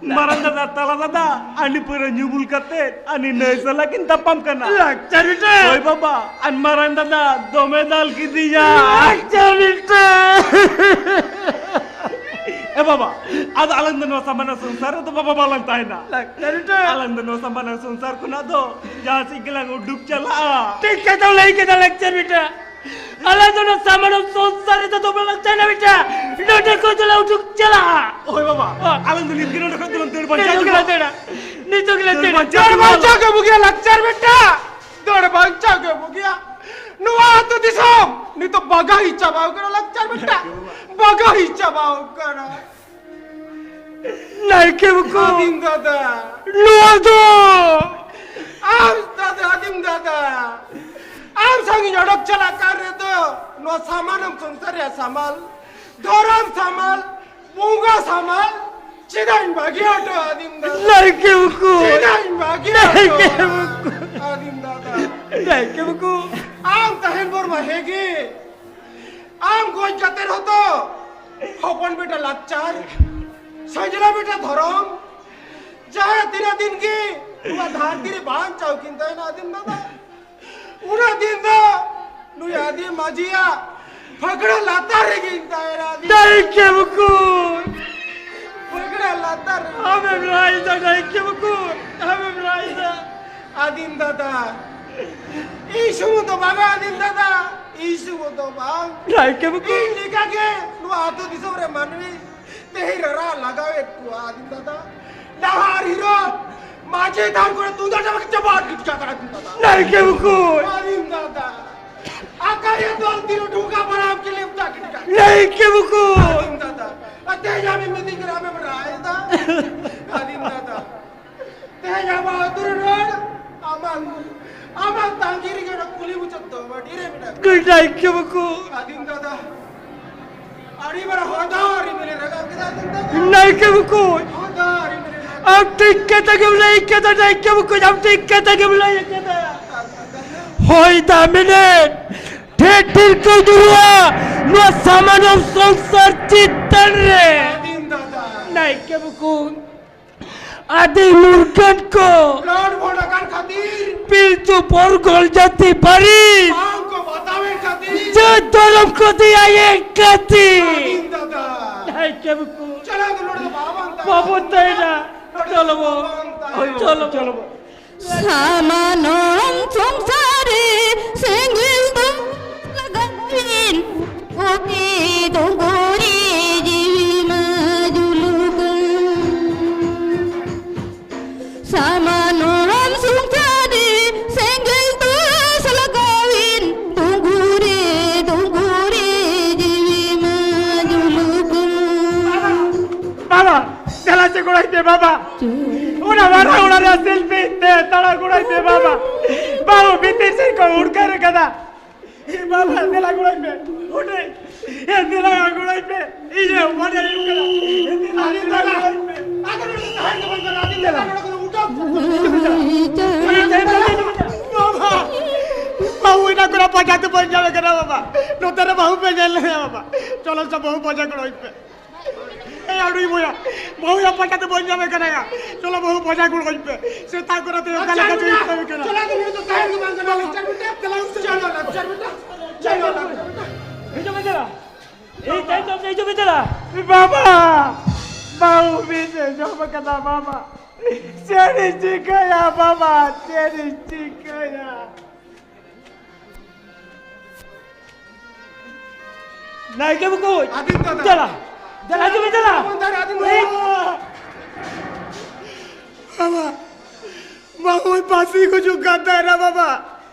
ᱢᱟᱨᱟᱝ ᱫᱟᱫᱟ, ᱛᱟᱞᱟ ᱫᱟᱫᱟ, ᱟᱹᱰᱤ ᱯᱟᱹᱣᱨᱟᱹ ᱧᱩ ᱵᱩᱞ ᱠᱟᱛᱮ ᱟᱹᱰᱤ ᱱᱟᱹᱭ ᱥᱟᱞᱟ ᱠᱤᱱ ᱛᱟᱯᱟᱢ ᱠᱟᱱᱟ᱾ ᱞᱟᱠᱪᱟᱨ ᱵᱮᱴᱟ᱾ ᱦᱳᱭ ᱵᱟᱵᱟ, ᱟᱨ ᱢᱟᱨᱟᱝ ᱫᱟᱫᱟ ᱫᱚᱢᱮ ᱫᱟᱞ ᱠᱤᱫᱤᱧᱟ᱾ ᱞᱟᱠᱪᱟᱨ ᱵᱮᱴᱟ᱾ ᱮ ᱵᱟᱵᱟ, ᱟᱫᱚ ᱟᱞᱟᱝ ᱫᱚ ᱱᱚᱣᱟ ᱥᱟᱢᱟᱱᱟ ᱥᱚᱝᱥᱟᱨ ᱨᱮᱫᱚ ᱵᱟᱵᱟ ᱵᱟᱞᱟᱝ ᱛᱟᱦᱮᱱᱟ᱾ ᱞᱟᱠᱪᱟᱨ ᱵᱮᱴᱟ᱾ ᱟᱞᱟᱝ ᱫᱚ ᱱᱚᱣᱟ ᱥᱟᱢᱟᱱᱟ ᱥᱚᱝᱥᱟᱨ ᱠᱷᱚᱱᱟᱜ ᱫᱚ ᱡᱟᱦᱟᱸ ᱥᱮᱫ ᱜᱮᱞᱟᱝ ᱩᱰᱩᱠ ᱪᱟᱞᱟᱜᱼᱟ᱾ ᱴᱷᱤᱠ ᱠᱟᱛᱷᱟᱢ ᱞᱟᱹᱭ ᱠᱮᱫᱟ ᱞᱟᱠᱪᱟᱨ ᱵᱮᱴᱟ᱾ ᱟᱞᱮ ᱫᱚ ᱱᱚᱣᱟ ᱥᱟᱢᱟᱱᱚᱢ ᱥᱚᱝᱥᱟᱨ ᱨᱮᱫᱚ ᱫᱚᱢᱮ ᱞᱟᱝ ᱛᱟᱦᱮᱱᱟ ᱵᱮᱴᱟ᱾ ᱱᱚᱰᱮ ᱠᱷᱚᱱ ᱫᱚᱞᱮ ᱩᱰᱩᱠ ᱪᱟᱞᱟᱜᱼᱟ᱾ ᱦᱳᱭ ᱵᱟᱵᱟ, ᱦᱳᱭ᱾ ᱟᱞᱟᱝ ᱫᱚ ᱱᱤᱛ ᱜᱮ ᱱᱚᱰᱮ ᱠᱷᱚᱱ ᱫᱚᱞᱟᱝ ᱫᱟᱹᱲ ᱵᱟᱧᱪᱟᱣ ᱱᱤᱛᱚᱜ ᱜᱮᱞᱮ ᱧᱚᱜᱚᱜᱼᱟ᱾ ᱫᱟᱹᱲᱟ᱾ ᱱᱤᱛᱚᱜ ᱜᱮᱞᱮ ᱫᱟᱹᱲ ᱫᱟᱹᱲᱟ᱾ ᱵᱟᱧᱪᱟᱣ ᱫᱟᱹᱲ ᱧᱚᱜᱚᱜᱼᱟ᱾ ᱵᱟᱧᱪᱟᱣ ᱜᱮ ᱵᱩᱜᱤᱭᱟ ᱞᱟᱠᱪᱟᱨ ᱵᱮᱴᱟ᱾ ᱫᱟᱹᱲ ᱵᱟᱧᱪᱟᱣ ᱜᱮ ᱵᱩᱜᱤᱭᱟ᱾ ᱱᱚᱣᱟ ᱟᱹᱛᱩ ᱫᱤᱥᱚᱢ ᱱᱤᱛᱚᱜ ᱵᱟᱜᱟᱦᱤ ᱪᱟᱵᱟᱣ ᱠᱟᱱᱟ ᱞᱟᱠᱪᱟᱨ ᱵᱮᱴᱟ᱾ ᱵᱟᱜᱟᱦᱤ ᱪᱟᱵᱟᱣ ᱠᱟᱱᱟ᱾ ᱱᱟᱭᱠᱮ ᱵᱟᱹᱵᱩ᱾ ᱟᱹᱫᱤᱢ ᱫᱟᱫᱟ᱾ ᱱᱚᱣᱟ ᱫᱚ᱾ ᱟᱢ ᱫᱟᱫᱟ, ᱟᱹᱫᱤᱢ ᱫᱟᱫᱟ᱾ ᱟᱢ ᱥᱟᱺᱜᱤᱧ ᱚᱰᱚᱠ ᱪᱟᱞᱟᱜ ᱠᱟᱱ ᱨᱮᱫᱚ ᱱᱚᱣᱟ ᱥᱟᱢᱟᱱᱮᱢ ᱥᱚᱝᱥᱟᱨ ᱨᱮᱭᱟᱜ ᱥᱟᱢᱟᱞ, ᱫᱷᱚᱨᱚᱢ ᱥᱟᱢᱟᱞ, ᱵᱚᱸᱜᱟ ᱥᱟᱢᱟᱞ, ᱪᱮᱫᱟᱜ ᱤᱧ ᱵᱟᱹᱜᱤ ᱦᱚᱴᱚ ᱟᱹᱫᱤᱢ ᱫᱟᱫᱟ? ᱱᱟᱭᱠᱮ ᱵᱟᱹᱵᱩ᱾ ᱪᱮᱫᱟᱜ ᱤᱧ ᱵᱟᱹᱜᱤ ᱦᱚᱴᱚ ᱱᱟᱭᱠᱮ ᱵᱟᱹᱵᱩ᱾ ᱟᱹᱫᱤᱢ ᱫᱟᱫᱟ? ᱱᱟᱭᱠᱮ ᱵᱟᱹᱵᱩ᱾ ᱟᱢ ᱛᱟᱦᱮᱱ ᱵᱷᱳᱨ ᱢᱟ ᱦᱮᱸᱜᱮ᱾ ᱟᱢ ᱜᱚᱡ ᱠᱟᱛᱮ ᱨᱮᱦᱚᱸ ᱛᱚ ᱦᱚᱯᱚᱱ ᱵᱮᱴᱟ ᱞᱟᱠᱪᱟᱨ, ᱥᱟᱸᱡᱽᱞᱟ ᱵᱮᱴᱟ ᱫᱷᱚᱨᱚᱢ, ᱡᱟᱦᱟᱸ ᱛᱤᱱᱟᱹᱜ ᱫᱤᱱ ᱜᱮ ᱱᱚᱣᱟ ᱫᱷᱟᱹᱨᱛᱤ ᱨᱮ ᱵᱟᱧᱪᱟᱣ ᱠᱤᱱ ᱛᱟᱦᱮᱱᱟ ᱟᱹᱫᱤᱢ ᱫᱟᱫᱟ, ᱩᱱᱟᱹᱜ ᱫᱤᱱ ᱫᱚ ᱱᱩᱭ ᱟᱹᱫᱤᱢ ᱢᱟᱹᱡᱷᱤᱭᱟᱜ ᱯᱷᱟᱹᱠᱲᱟᱹ ᱞᱟᱛᱟᱨ ᱨᱮᱜᱤᱧ ᱛᱟᱦᱮᱱᱟ ᱟᱹᱫᱤᱢ ᱫᱟᱫᱟ᱾ ᱱᱟᱭᱠᱮ ᱵᱟᱹᱵᱩ᱾ ᱯᱷᱟᱹᱠᱲᱟᱹ ᱞᱟᱛᱟᱨ ᱨᱮ᱾ ᱟᱢᱮᱢ ᱨᱟᱭ ᱫᱟ ᱱᱟᱭᱠᱮ ᱵᱟᱹᱵᱩ, ᱟᱢᱮᱢ ᱨᱟᱭ ᱫᱟ᱾ ᱟᱹᱫᱤᱢ ᱫᱟᱫᱟ, ᱤᱧ ᱥᱩᱢᱩᱝ ᱫᱚ ᱵᱟᱝᱟ ᱟᱹᱫᱤᱢ ᱫᱟᱫᱟ, ᱤᱧ ᱥᱩᱢᱩᱝ ᱫᱚ ᱵᱟᱝ᱾ ᱱᱟᱭᱠᱮ ᱵᱟᱹᱵᱩ᱾ ᱤᱧ ᱞᱮᱠᱟ ᱜᱮ ᱱᱚᱣᱟ ᱟᱹᱛᱩ ᱫᱤᱥᱚᱢ ᱨᱮ ᱢᱟᱹᱱᱢᱤ ᱛᱮᱦᱮᱧ ᱨᱟᱨᱟ ᱞᱟᱜᱟᱣᱮᱫ ᱠᱚᱣᱟ ᱟᱹᱫᱤᱢ ᱫᱟᱫᱟ᱾ ᱰᱟᱦᱟᱨ ᱦᱤᱨᱳ ᱢᱟᱹᱡᱷᱤ ᱛᱷᱟᱱ ᱠᱚᱨᱮ ᱛᱩᱢᱫᱟᱜ ᱴᱟᱢᱟᱠ ᱪᱟᱵᱟ ᱜᱤᱰᱤ ᱠᱟᱜ ᱠᱟᱱᱟ ᱟᱹᱫᱤᱢ ᱫᱟᱫᱟ᱾ ᱱᱟᱭᱠᱮ ᱵᱟᱹᱵᱩ᱾ ᱟᱹᱫᱤᱢ ᱫᱟᱫᱟ, ᱟᱠᱟᱨᱮ ᱫᱚᱞ ᱛᱤᱨᱩ ᱰᱷᱩᱝᱜᱟ ᱵᱟᱲᱟᱢ ᱠᱤᱞᱤᱯ ᱫᱟ ᱜᱤᱰᱤ ᱠᱟᱜ ᱠᱟᱱᱟ᱾ ᱱᱟᱭᱠᱮ ᱵᱟᱹᱵᱩ᱾ ᱟᱹᱫᱤᱢ ᱫᱟᱫᱟ, ᱟᱨ ᱛᱮᱦᱮᱧ ᱟᱢᱮᱢ ᱢᱤᱛᱟᱹᱧ ᱠᱟᱱᱟ ᱟᱢᱮᱢ ᱨᱟᱭ ᱫᱟ᱾ ᱟᱹᱫᱤᱢ ᱫᱟᱫᱟ, ᱛᱮᱦᱮᱧ ᱟᱢᱟᱜ ᱟᱹᱛᱩ ᱨᱮ ᱨᱚᱲ, ᱟᱢᱟᱜ, ᱟᱢᱟᱜ ᱛᱟᱺᱜᱤ ᱨᱮᱜᱮ ᱚᱱᱟ ᱠᱩᱞᱦᱤ ᱢᱩᱪᱟᱹᱫ ᱫᱚ ᱢᱟᱹᱴᱤ ᱨᱮ ᱢᱮᱱᱟᱜ ᱠᱚᱣᱟ᱾ ᱱᱟᱭᱠᱮ ᱵᱟᱹᱵᱩ᱾ ᱟᱹᱫᱤᱢ ᱫᱟᱫᱟ, ᱟᱹᱰᱤ ᱢᱟᱨᱟᱝ ᱦᱚᱸᱫᱟ ᱨᱤᱢᱤᱞᱮ ᱨᱟᱠᱟᱵ ᱠᱮᱫᱟ, ᱟᱹᱫᱤᱢ ᱫᱟᱫᱟ᱾ ᱱᱟᱭᱠᱮ ᱵᱟᱹᱵᱩ᱾ ᱦᱚᱸᱫᱟ ᱨᱤᱢᱤᱞᱮ ᱨᱟᱠᱟᱵ ᱟᱢ ᱴᱷᱤᱠ ᱠᱟᱛᱷᱟ ᱜᱮᱢ ᱞᱟᱹᱭ ᱠᱮᱫᱟ, ᱱᱟᱭᱠᱮ ᱵᱟᱹᱵᱩ, ᱟᱢ ᱴᱷᱤᱠ ᱠᱟᱛᱷᱟ ᱜᱮᱢ ᱞᱟᱹᱭ ᱠᱮᱫᱟ᱾ ᱦᱚᱭ ᱫᱟᱜ ᱢᱮᱱᱮᱫ ᱴᱷᱮᱨ ᱴᱷᱮᱨ ᱠᱚ ᱧᱩᱨᱩᱜᱼᱟ ᱱᱚᱣᱟ ᱥᱟᱢᱟᱱᱚᱢ ᱥᱚᱝᱥᱟᱨ ᱪᱮᱛᱟᱱ ᱨᱮ᱾ ᱟᱹᱫᱤᱢ ᱫᱟᱫᱟ᱾ ᱱᱟᱭᱠᱮ ᱵᱟᱹᱵᱩ, ᱟᱹᱰᱤ ᱢᱩᱨᱜᱟᱹᱱ ᱠᱚ ᱞᱚᱰ ᱵᱷᱚᱰ ᱟᱠᱟᱱ ᱠᱷᱟᱹᱛᱤᱨ, ᱯᱤᱞᱪᱩ ᱯᱚᱨᱜᱚᱞ ᱡᱟᱹᱛᱤ ᱯᱟᱹᱨᱤᱥ ᱵᱟᱝ ᱠᱚ ᱵᱟᱛᱟᱣᱮᱱ ᱠᱷᱟᱹᱛᱤᱨ, ᱡᱟᱹᱛ ᱫᱷᱚᱨᱚᱢ ᱠᱚ ᱫᱮᱭᱟᱭᱮᱱ ᱠᱷᱟᱹᱛᱤᱨ᱾ ᱥᱟᱹᱫᱷᱤᱱ ᱫᱟᱫᱟ᱾ ᱱᱟᱭᱠᱮ ᱵᱟᱹᱵᱩ, ᱪᱟᱞᱟᱣ ᱫᱚ ᱱᱚᱰᱮ ᱫᱚ ᱵᱟᱵᱚᱱ ᱛᱟᱦᱮᱱᱟ᱾ ᱵᱟᱵᱚᱱ ᱛᱟᱦᱮᱱᱟ᱾ ᱪᱚᱞᱚ ᱵᱚ, ᱵᱟᱵᱚᱱ ᱛᱟᱦᱮᱱᱟ᱾ ᱪᱚᱞᱚ ᱵᱚ᱾ ᱥᱟᱢᱟᱱᱚᱢ ᱥᱚᱝᱥᱟᱨᱮ ᱥᱮᱸᱜᱮᱞ ᱫᱚ ᱞᱟᱜᱟᱣᱤᱱ, ᱚᱛᱮ ᱫᱚᱸᱜᱚᱨᱮ ᱡᱤᱣᱤ ᱢᱟ ᱡᱩᱞᱩᱜ᱾ ᱥᱟᱢᱟᱱᱚᱢ ᱥᱚᱝᱥᱟᱨᱮ ᱥᱮᱸᱜᱮᱞ ᱫᱚ ᱞᱟᱜᱟᱣᱤᱱ, ᱫᱚᱸᱜᱚᱨᱮ, ᱫᱚᱸᱜᱚᱨᱮ ᱡᱤᱣᱤ ᱢᱟ ᱡᱩᱞᱩᱜ᱾ ᱵᱟᱵᱟ, ᱫᱮᱞᱟ ᱪᱮ ᱜᱚᱲᱚᱭ ᱯᱮ ᱵᱟᱵᱟ᱾ ᱚᱱᱟ ᱢᱟᱨᱟᱝ ᱚᱲᱟᱜ ᱨᱮ ᱥᱤᱞᱯᱤᱧ ᱛᱮ ᱛᱟᱲᱟ ᱜᱚᱲᱚᱭ ᱯᱮ ᱵᱟᱵᱟ᱾ ᱵᱟᱹᱦᱩ ᱵᱷᱤᱛᱤᱨ ᱥᱮᱫ ᱠᱚ ᱩᱲᱠᱟᱹᱨ ᱠᱟᱫᱟ᱾ ᱮ ᱵᱟᱵᱟ, ᱫᱮᱞᱟ ᱜᱚᱲᱚᱭ ᱯᱮ᱾ ᱩᱰᱮ, ᱮ ᱫᱮᱞᱟ ᱜᱚᱲᱚᱭ ᱯᱮ᱾ ᱤᱧ ᱦᱚᱸ ᱢᱚᱱᱮ ᱦᱩᱭᱩᱜ ᱠᱟᱱᱟ᱾ ᱮ ᱫᱮᱞᱟ, ᱫᱮᱞᱟ ᱜᱚᱲᱚᱭ ᱯᱮ᱾ ᱫᱮᱞᱟ᱾ ᱵᱟᱵᱟ, ᱵᱟᱹᱦᱩ ᱮᱱᱟ ᱠᱚᱨᱟ ᱯᱟᱸᱡᱟ ᱛᱮ ᱵᱟᱹᱧ ᱧᱟᱢᱮ ᱠᱟᱱᱟ ᱵᱟᱵᱟ᱾ ᱱᱚᱛᱮ ᱨᱮ ᱵᱟᱹᱦᱩ ᱯᱮ ᱧᱮᱞ ᱞᱮᱭᱟ ᱵᱟᱵᱟ᱾ ᱪᱚᱞᱚ ᱥᱮ ᱵᱟᱹᱦᱩ ᱯᱟᱸᱡᱟ ᱜᱚᱲᱚᱭ ᱯᱮ᱾ ᱮ ᱟᱹᱰᱤ ᱵᱚᱭᱟ, ᱵᱟᱹᱦᱩ ᱭᱟ ᱯᱟᱸᱡᱟ ᱛᱮ ᱵᱟᱹᱧ ᱧᱟᱢᱮ ᱠᱟᱱᱟ ᱭᱟ᱾ ᱪᱚᱞᱚ ᱵᱟᱹᱦᱩ ᱯᱟᱸᱡᱟ ᱜᱚᱲᱚ ᱟᱹᱧ ᱯᱮ᱾ ᱥᱮᱛᱟᱜ ᱠᱚᱨᱮ ᱛᱮ ᱚᱠᱟ ᱞᱮᱠᱟ ᱪᱚ ᱤᱧ ᱠᱟᱹᱢᱤ ᱠᱟᱱᱟ᱾ ᱪᱚᱞᱚ ᱟᱫᱚ ᱱᱩᱭ ᱫᱚ ᱛᱟᱦᱮᱸ ᱜᱮ ᱵᱟᱝ ᱜᱟᱱᱚᱜᱼᱟ᱾ ᱞᱟᱠᱪᱟᱨ ᱵᱮᱴᱟ, ᱪᱚᱞᱚ ᱞᱟᱠᱪᱟᱨ ᱵᱮᱴᱟ, ᱪᱚᱞᱚ ᱞᱟᱠᱪᱟᱨ ᱵᱮᱴᱟ᱾ ᱦᱤᱡᱩᱜ ᱢᱮ ᱫᱮᱞᱟ᱾ ᱮᱭ ᱛᱟᱭᱚᱢ ᱛᱟᱭᱚᱢ ᱛᱮ ᱦᱤᱡᱩᱜ ᱢᱮ ᱫᱮᱞᱟ᱾ ᱵᱟᱵᱟ, ᱵᱟᱹᱦᱩ ᱵᱤᱥ ᱮ ᱡᱚᱢ ᱠᱟᱫᱟ ᱵᱟᱵᱟ᱾ ᱪᱮᱫ ᱤᱧ ᱪᱤᱠᱟᱹᱭᱟ ᱵᱟᱵᱟ, ᱪᱮᱫ ᱤᱧ ᱪᱤᱠᱟᱹᱭᱟ? ᱱᱟᱭᱠᱮ ᱵᱟᱹᱵᱩ᱾ ᱟᱹᱫᱤᱢ ᱫᱟᱫᱟ᱾ ᱫᱮᱞᱟ, ᱫᱮᱞᱟ, ᱦᱤᱡᱩᱜ ᱢᱮ, ᱫᱮᱞᱟ᱾ ᱟᱹᱫᱤᱢ ᱫᱟᱫᱟ, ᱟᱹᱫᱤᱢ ᱫᱟᱫᱟ᱾ ᱵᱟᱵᱟ, ᱵᱟᱹᱦᱩ ᱯᱷᱟᱹᱥᱤ ᱜᱩᱡᱩᱜ ᱠᱟᱱ ᱛᱟᱦᱮᱱᱟ ᱵᱟᱵᱟ᱾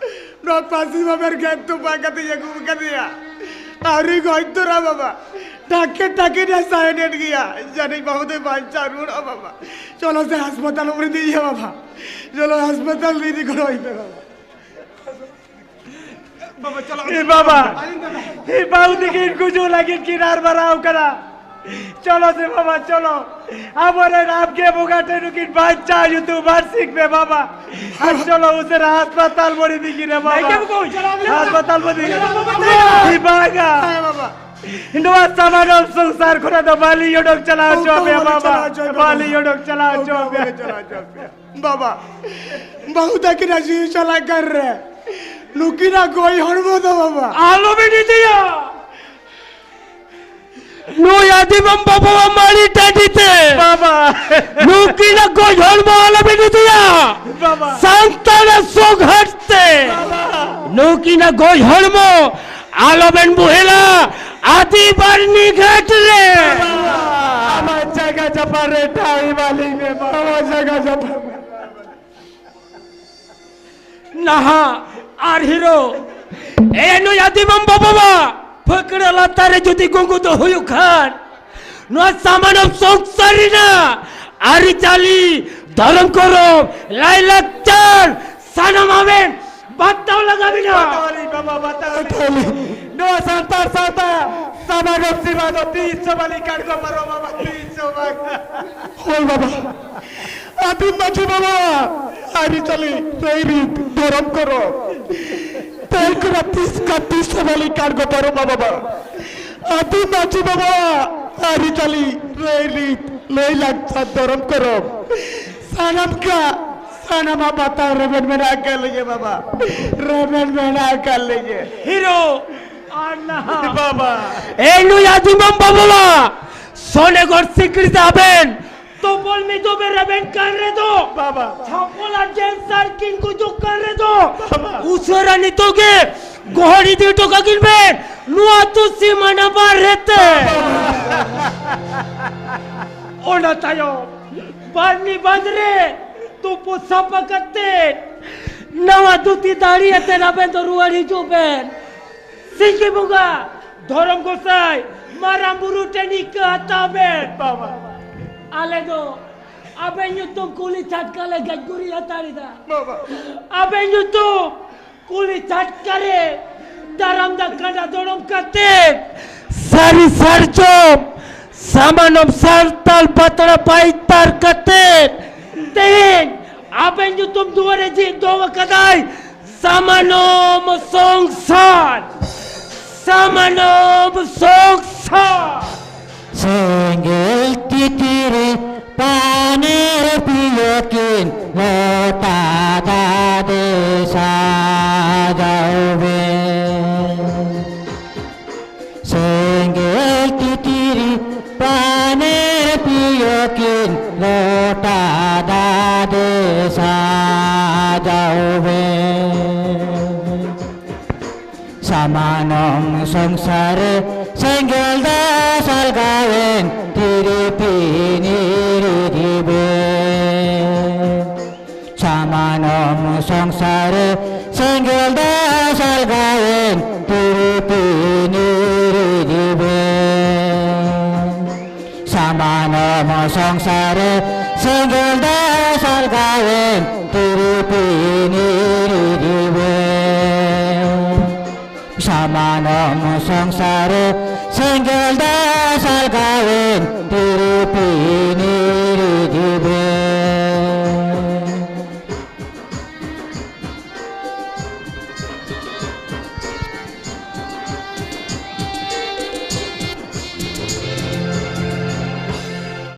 ᱱᱚᱣᱟ ᱯᱷᱟᱹᱥᱤ ᱵᱟᱵᱮᱨ ᱜᱮᱫ ᱛᱚᱯᱟ ᱠᱟᱛᱮ ᱟᱹᱜᱩ ᱠᱟᱫᱮᱭᱟ᱾ ᱟᱹᱣᱨᱤ ᱜᱚᱡ ᱩᱛᱟᱹᱨᱟ ᱵᱟᱵᱟ᱾ ᱴᱟᱠᱮ ᱴᱟᱠᱮ ᱨᱮ ᱥᱟᱭᱮᱱ ᱮᱱ ᱜᱮᱭᱟ᱾ ᱡᱟᱹᱱᱤᱡ ᱵᱟᱹᱦᱩ ᱫᱚᱭ ᱵᱟᱧᱪᱟᱣ ᱨᱩᱣᱟᱹᱲᱚᱜᱼᱟ ᱵᱟᱵᱟ᱾ ᱪᱚᱞᱚ ᱥᱮ ᱦᱟᱥᱯᱟᱛᱟᱞ ᱵᱚᱱ ᱤᱫᱤᱭᱮᱭᱟ ᱵᱟᱵᱟ᱾ ᱪᱚᱞᱚ ᱦᱟᱥᱯᱟᱛᱟᱞ ᱤᱫᱤ ᱜᱚᱲᱚ ᱟᱹᱧ ᱯᱮ ᱵᱟᱵᱟ᱾ ᱵᱟᱵᱟ, ᱪᱟᱞᱟᱜ ᱮ ᱵᱟᱵᱟ, ᱮ ᱵᱟᱹᱦᱩ ᱛᱤᱠᱤᱱ ᱜᱩᱡᱩᱜ ᱞᱟᱹᱜᱤᱫ ᱠᱤᱱ ᱟᱨ ᱵᱟᱨᱟᱣ ᱠᱟᱱᱟ᱾ ᱪᱚᱞᱚ ᱥᱮ ᱵᱟᱵᱟ, ᱪᱚᱞᱚ᱾ ᱟᱵᱚᱨᱮᱱ ᱟᱯᱜᱮ ᱵᱚᱸᱜᱟ ᱴᱷᱮᱱ ᱱᱩᱠᱤᱱ ᱵᱟᱧᱪᱟᱣ ᱧᱩᱛᱩᱢ ᱵᱟᱨᱥᱤᱠ ᱯᱮ ᱵᱟᱵᱟ᱾ ᱟᱨ ᱪᱚᱞᱚ ᱩᱥᱟᱹᱨᱟ ᱦᱟᱥᱯᱟᱛᱟᱞ ᱵᱚᱱ ᱤᱫᱤ ᱠᱤᱱᱟ ᱵᱟᱵᱟ᱾ ᱱᱟᱭᱠᱮ ᱵᱟᱹᱵᱩ, ᱪᱟᱞᱟᱜ ᱢᱮ᱾ ᱦᱟᱥᱯᱟᱛᱟᱞ ᱵᱚᱱ ᱤᱫᱤ ᱠᱤᱱᱟ᱾ ᱮ ᱵᱟᱝᱟ᱾ ᱦᱮᱸ ᱵᱟᱵᱟ᱾ ᱱᱚᱣᱟ ᱥᱟᱢᱟᱱᱚᱢ ᱥᱚᱝᱥᱟᱨ ᱠᱷᱚᱱᱟᱜ ᱫᱚ ᱵᱟᱹᱞᱤᱧ ᱚᱰᱚᱠ ᱪᱟᱞᱟᱣ ᱦᱚᱪᱚ ᱟᱯᱮᱭᱟ ᱵᱟᱵᱟ᱾ ᱚᱱᱠᱟ ᱵᱟᱹᱞᱤᱧ ᱚᱰᱚᱠ ᱪᱟᱞᱟᱣ ᱦᱚᱪᱚ ᱟᱯᱮᱭᱟ᱾ ᱚᱱᱠᱟ ᱵᱟᱹᱞᱤᱧ ᱪᱟᱞᱟᱣ ᱦᱚᱪᱚ ᱟᱯᱮᱭᱟ᱾ ᱵᱟᱵᱟ, ᱵᱟᱹᱦᱩ ᱛᱟᱹᱠᱤᱱᱟᱜ ᱡᱤᱣᱤ ᱪᱟᱞᱟᱜ ᱠᱟᱱ ᱨᱮ ᱱᱩᱠᱤᱱᱟᱜ ᱜᱚᱡ ᱦᱚᱲᱢᱚ ᱫᱚ ᱵᱟᱵᱟ ᱟᱞᱚᱵᱤᱱ ᱤᱫᱤᱭᱟ᱾ ᱱᱩᱭ ᱟᱹᱫᱤᱢᱟᱢ ᱵᱟᱵᱟᱣᱟᱜ ᱢᱟᱹᱲᱤ ᱴᱟᱺᱰᱤ ᱛᱮ ᱵᱟᱵᱟ᱾ ᱱᱩᱠᱤᱱᱟᱜ ᱜᱚᱡ ᱦᱚᱲᱢᱚ ᱟᱞᱚᱵᱤᱱ ᱤᱫᱤᱭᱟ᱾ ᱵᱟᱵᱟ᱾ ᱥᱟᱱᱛᱟᱲᱟᱜ ᱥᱚᱜᱷᱟᱴ ᱛᱮ ᱵᱟᱵᱟ᱾ ᱱᱩᱠᱤᱱᱟᱜ ᱜᱚᱡ ᱦᱚᱲᱢᱚ ᱟᱞᱚᱵᱮᱱ ᱵᱚᱦᱮᱞᱟ᱾ ᱟᱹᱫᱤ ᱵᱟᱨᱱᱤ ᱜᱷᱟᱴ ᱨᱮ ᱵᱟᱵᱟ᱾ ᱟᱢᱟᱜ ᱡᱟᱭᱜᱟ ᱡᱟᱯᱟᱜ ᱨᱮ ᱴᱷᱟᱶ ᱮᱢᱟᱞᱤᱧ ᱢᱮ ᱵᱟᱵᱟ᱾ ᱟᱢᱟᱜ ᱡᱟᱭᱜᱟ ᱡᱟᱯᱟᱜ᱾ ᱱᱟᱦᱟᱜ ᱟᱨ ᱦᱤᱨᱳ, ᱮ ᱱᱩᱭ ᱟᱹᱫᱤᱢᱟᱢ ᱵᱟᱵᱟᱣᱟᱜ ᱯᱷᱟᱹᱠᱲᱟᱹ ᱞᱟᱛᱟᱨ ᱨᱮ ᱡᱩᱫᱤ ᱜᱩᱸᱜᱩ ᱫᱚ ᱦᱩᱭᱩᱜ ᱠᱷᱟᱱ, ᱱᱚᱣᱟ ᱥᱟᱢᱟᱱᱚᱢ ᱥᱚᱝᱥᱟᱨ ᱨᱮᱱᱟᱜ ᱟᱹᱨᱤᱪᱟᱹᱞᱤ, ᱫᱷᱚᱨᱚᱢ ᱠᱚᱨᱚᱢ, ᱞᱟᱭᱼᱞᱟᱠᱪᱟᱨ ᱥᱟᱱᱟᱢ ᱟᱵᱮᱱ ᱵᱟᱛᱟᱣ ᱞᱟᱜᱟᱣ ᱵᱮᱱᱟ᱾ ᱵᱟᱛᱟᱣ ᱟᱹᱞᱤᱧ ᱵᱟᱵᱟ, ᱵᱟᱛᱟᱣ ᱟᱹᱞᱤᱧ᱾ ᱱᱚᱣᱟ ᱥᱟᱱᱛᱟᱲ ᱥᱟᱶᱛᱟ ᱥᱟᱢᱟᱱᱚᱢ ᱥᱮᱵᱟ ᱫᱚ ᱛᱤᱥ ᱦᱚᱸ ᱵᱟᱹᱞᱤᱧ ᱠᱟᱴᱠᱚ ᱯᱟᱨᱚᱢᱟ, ᱵᱟᱵᱟ, ᱛᱤᱥ ᱦᱚᱸ ᱵᱟᱝ᱾ ᱦᱳᱭ ᱵᱟᱵᱟ, ᱟᱹᱫᱤᱢ ᱢᱟᱹᱡᱷᱤ ᱵᱟᱵᱟ, ᱟᱹᱨᱤᱪᱟᱹᱞᱤ, ᱨᱟᱹᱭᱨᱤᱛ, ᱫᱷᱚᱨᱚᱢ ᱠᱚᱨᱚᱢ, ᱛᱮᱞ ᱠᱚᱨᱟ ᱛᱤᱥ ᱠᱟ ᱛᱤᱥ ᱦᱚᱸ ᱵᱟᱹᱞᱤᱧ ᱠᱟᱴᱠᱚ ᱯᱟᱨᱚᱢᱟ ᱵᱟᱵᱟ᱾ ᱟᱹᱫᱤᱢ ᱢᱟᱹᱡᱷᱤ ᱵᱟᱵᱟ, ᱟᱹᱨᱤᱪᱟᱹᱞᱤ, ᱨᱟᱹᱭᱨᱤᱛ, ᱞᱟᱹᱭ ᱞᱟᱠᱪᱟᱨ, ᱫᱷᱚᱨᱚᱢ ᱠᱚᱨᱚᱢ, ᱥᱟᱱᱟᱢ ᱠᱟ, ᱥᱟᱱᱟᱢᱟᱜ ᱵᱟᱛᱟᱣ ᱨᱮᱵᱮᱱ ᱢᱮᱱᱟᱜ ᱟᱠᱟᱫ ᱞᱤᱧᱟ ᱵᱟᱵᱟ, ᱨᱮᱵᱮᱱ ᱢᱮᱱᱟᱜ ᱟᱠᱟᱫ ᱞᱤᱧᱟ᱾ ᱦᱤᱨᱳ ᱟᱨ ᱱᱟᱦᱟᱜ ᱵᱟᱵᱟ᱾ ᱮ ᱱᱩᱭ ᱟᱹᱫᱤᱢᱟᱢ ᱵᱟᱵᱟᱣᱟᱜ ᱥᱚᱱᱮᱜᱚᱲ ᱥᱤᱠᱲᱤ ᱛᱮ ᱟᱵᱮᱱ ᱛᱚᱯᱚᱞ ᱢᱤᱫ ᱫᱚᱵᱮ ᱨᱮᱵᱮᱱ ᱠᱟᱱ ᱨᱮᱫᱚ, ᱵᱟᱵᱟ᱾ ᱪᱷᱟᱯᱚᱞ ᱟᱨ ᱡᱮᱱᱥᱟᱨ ᱠᱤᱱ ᱜᱩᱡᱩᱜ ᱠᱟᱱ ᱨᱮᱫᱚ, ᱵᱟᱵᱟ᱾ ᱩᱥᱟᱹᱨᱟ ᱱᱤᱛᱚᱜ ᱜᱮ ᱜᱚᱦᱚᱲ ᱤᱫᱤ ᱦᱚᱴᱚ ᱠᱟᱹᱠᱤᱱ ᱵᱮᱱ ᱱᱚᱣᱟ ᱟᱹᱛᱩ ᱥᱤᱢᱟᱱᱟ ᱵᱟᱨᱦᱮ ᱛᱮ᱾ ᱵᱟᱵᱟ᱾ ᱚᱱᱟ ᱛᱟᱭᱚᱢ ᱵᱟᱨᱱᱤ ᱵᱟᱸᱫᱽ ᱨᱮ ᱛᱩᱯᱩ ᱥᱟᱯᱷᱟ ᱠᱟᱛᱮ ᱱᱟᱣᱟ ᱫᱷᱩᱛᱤ ᱫᱟᱲᱤ ᱟᱛᱮ ᱟᱵᱮᱱ ᱫᱚ ᱨᱩᱣᱟᱹᱲ ᱦᱤᱡᱩᱜ ᱵᱮᱱ᱾ ᱥᱤᱸᱜᱤ ᱵᱚᱸᱜᱟ, ᱫᱷᱚᱨᱚᱢ ᱜᱚᱸᱥᱟᱭ, ᱢᱟᱨᱟᱝ ᱵᱩᱨᱩ ᱴᱷᱮᱱ ᱤᱠᱟᱹ ᱦᱟᱛᱟᱣ ᱵᱮᱱ᱾ ᱵᱟᱵᱟ᱾ ᱟᱞᱮ ᱫᱚ ᱟᱵᱮᱱ ᱧᱩᱛᱩᱢ ᱠᱩᱞᱦᱤ ᱪᱷᱟᱴᱠᱟ ᱞᱮ ᱜᱮᱡ ᱜᱩᱨᱤᱡ ᱦᱟᱛᱟᱲ ᱮᱫᱟ᱾ ᱵᱟᱵᱟ᱾ ᱟᱵᱮᱱ ᱧᱩᱛᱩᱢ ᱠᱩᱞᱦᱤ ᱪᱷᱟᱴᱠᱟ ᱨᱮ ᱫᱟᱨᱟᱢ ᱫᱟ ᱠᱟᱸᱰᱟ ᱫᱚᱲᱚᱢ ᱠᱟᱛᱮ ᱥᱟᱹᱨᱤ ᱥᱟᱨᱡᱚᱢ ᱥᱟᱢᱟᱱᱚᱢ ᱥᱟᱨᱛᱟᱞ ᱯᱟᱛᱲᱟ ᱯᱟᱭᱛᱟᱨ ᱠᱟᱛᱮ ᱛᱮᱦᱮᱧ ᱟᱵᱮᱱ ᱧᱩᱛᱩᱢ ᱫᱩᱣᱟᱹᱨ ᱨᱮ ᱡᱷᱤᱡ ᱫᱚᱦᱚ ᱟᱠᱟᱫᱟᱭ ᱥᱟᱢᱟᱱᱚᱢ ᱥᱚᱝᱥᱟᱨ᱾ ᱥᱟᱢᱟᱱᱚᱵ ᱥᱚᱝᱥᱟᱨ᱾ ᱥᱮᱸᱜᱮᱞ ᱛᱤᱛᱤᱨᱤ ᱯᱟᱱᱮᱨ ᱯᱤᱭᱳ ᱠᱤᱱ ᱞᱚᱴᱟ ᱫᱟᱜ ᱮ ᱥᱟᱡᱟᱣ ᱵᱮ᱾ ᱥᱮᱸᱜᱮᱞ ᱛᱤᱛᱤᱨᱤ ᱯᱟᱱᱮᱨ ᱯᱤᱭᱳ ᱠᱤᱱ ᱞᱚᱴᱟ ᱫᱟᱜ ᱮ ᱥᱟᱡᱟᱣ ᱵᱮ᱾ ᱥᱟᱢᱟᱱᱚᱢ ᱥᱚᱝᱥᱟᱨ ᱨᱮ ᱥᱮᱸᱜᱮᱞ ᱫᱚ ᱥᱟᱞᱜᱟᱣᱮᱱ ᱛᱤᱨᱤᱯᱤᱱᱤ ᱨᱤᱫᱤᱵᱮ᱾ ᱥᱟᱢᱟᱱᱚᱢ ᱥᱚᱝᱥᱟᱨ ᱨᱮ ᱥᱮᱸᱜᱮᱞ ᱫᱚ ᱥᱟᱞᱜᱟᱣᱮᱱ ᱛᱤᱨᱤᱯᱤᱱᱤ ᱨᱤᱫᱤᱵᱮ᱾ ᱥᱟᱢᱟᱱᱚᱢ ᱥᱚᱝᱥᱟᱨ ᱨᱮ ᱥᱮᱸᱜᱮᱞ ᱫᱚ ᱥᱟᱞᱜᱟᱣᱮᱱ ᱛᱤᱨᱤᱯᱤᱱᱤ ᱨᱤᱫᱤᱵᱮ᱾ ᱥᱟᱢᱟᱱᱚᱢ ᱥᱚᱝᱥᱟᱨ ᱨᱮ ᱥᱮᱸᱜᱮᱞ ᱫᱚ ᱥᱟᱞᱜᱟᱣᱮᱱ ᱛᱤᱨᱤᱯᱤᱱᱤ ᱨᱤᱫᱤᱵᱮ᱾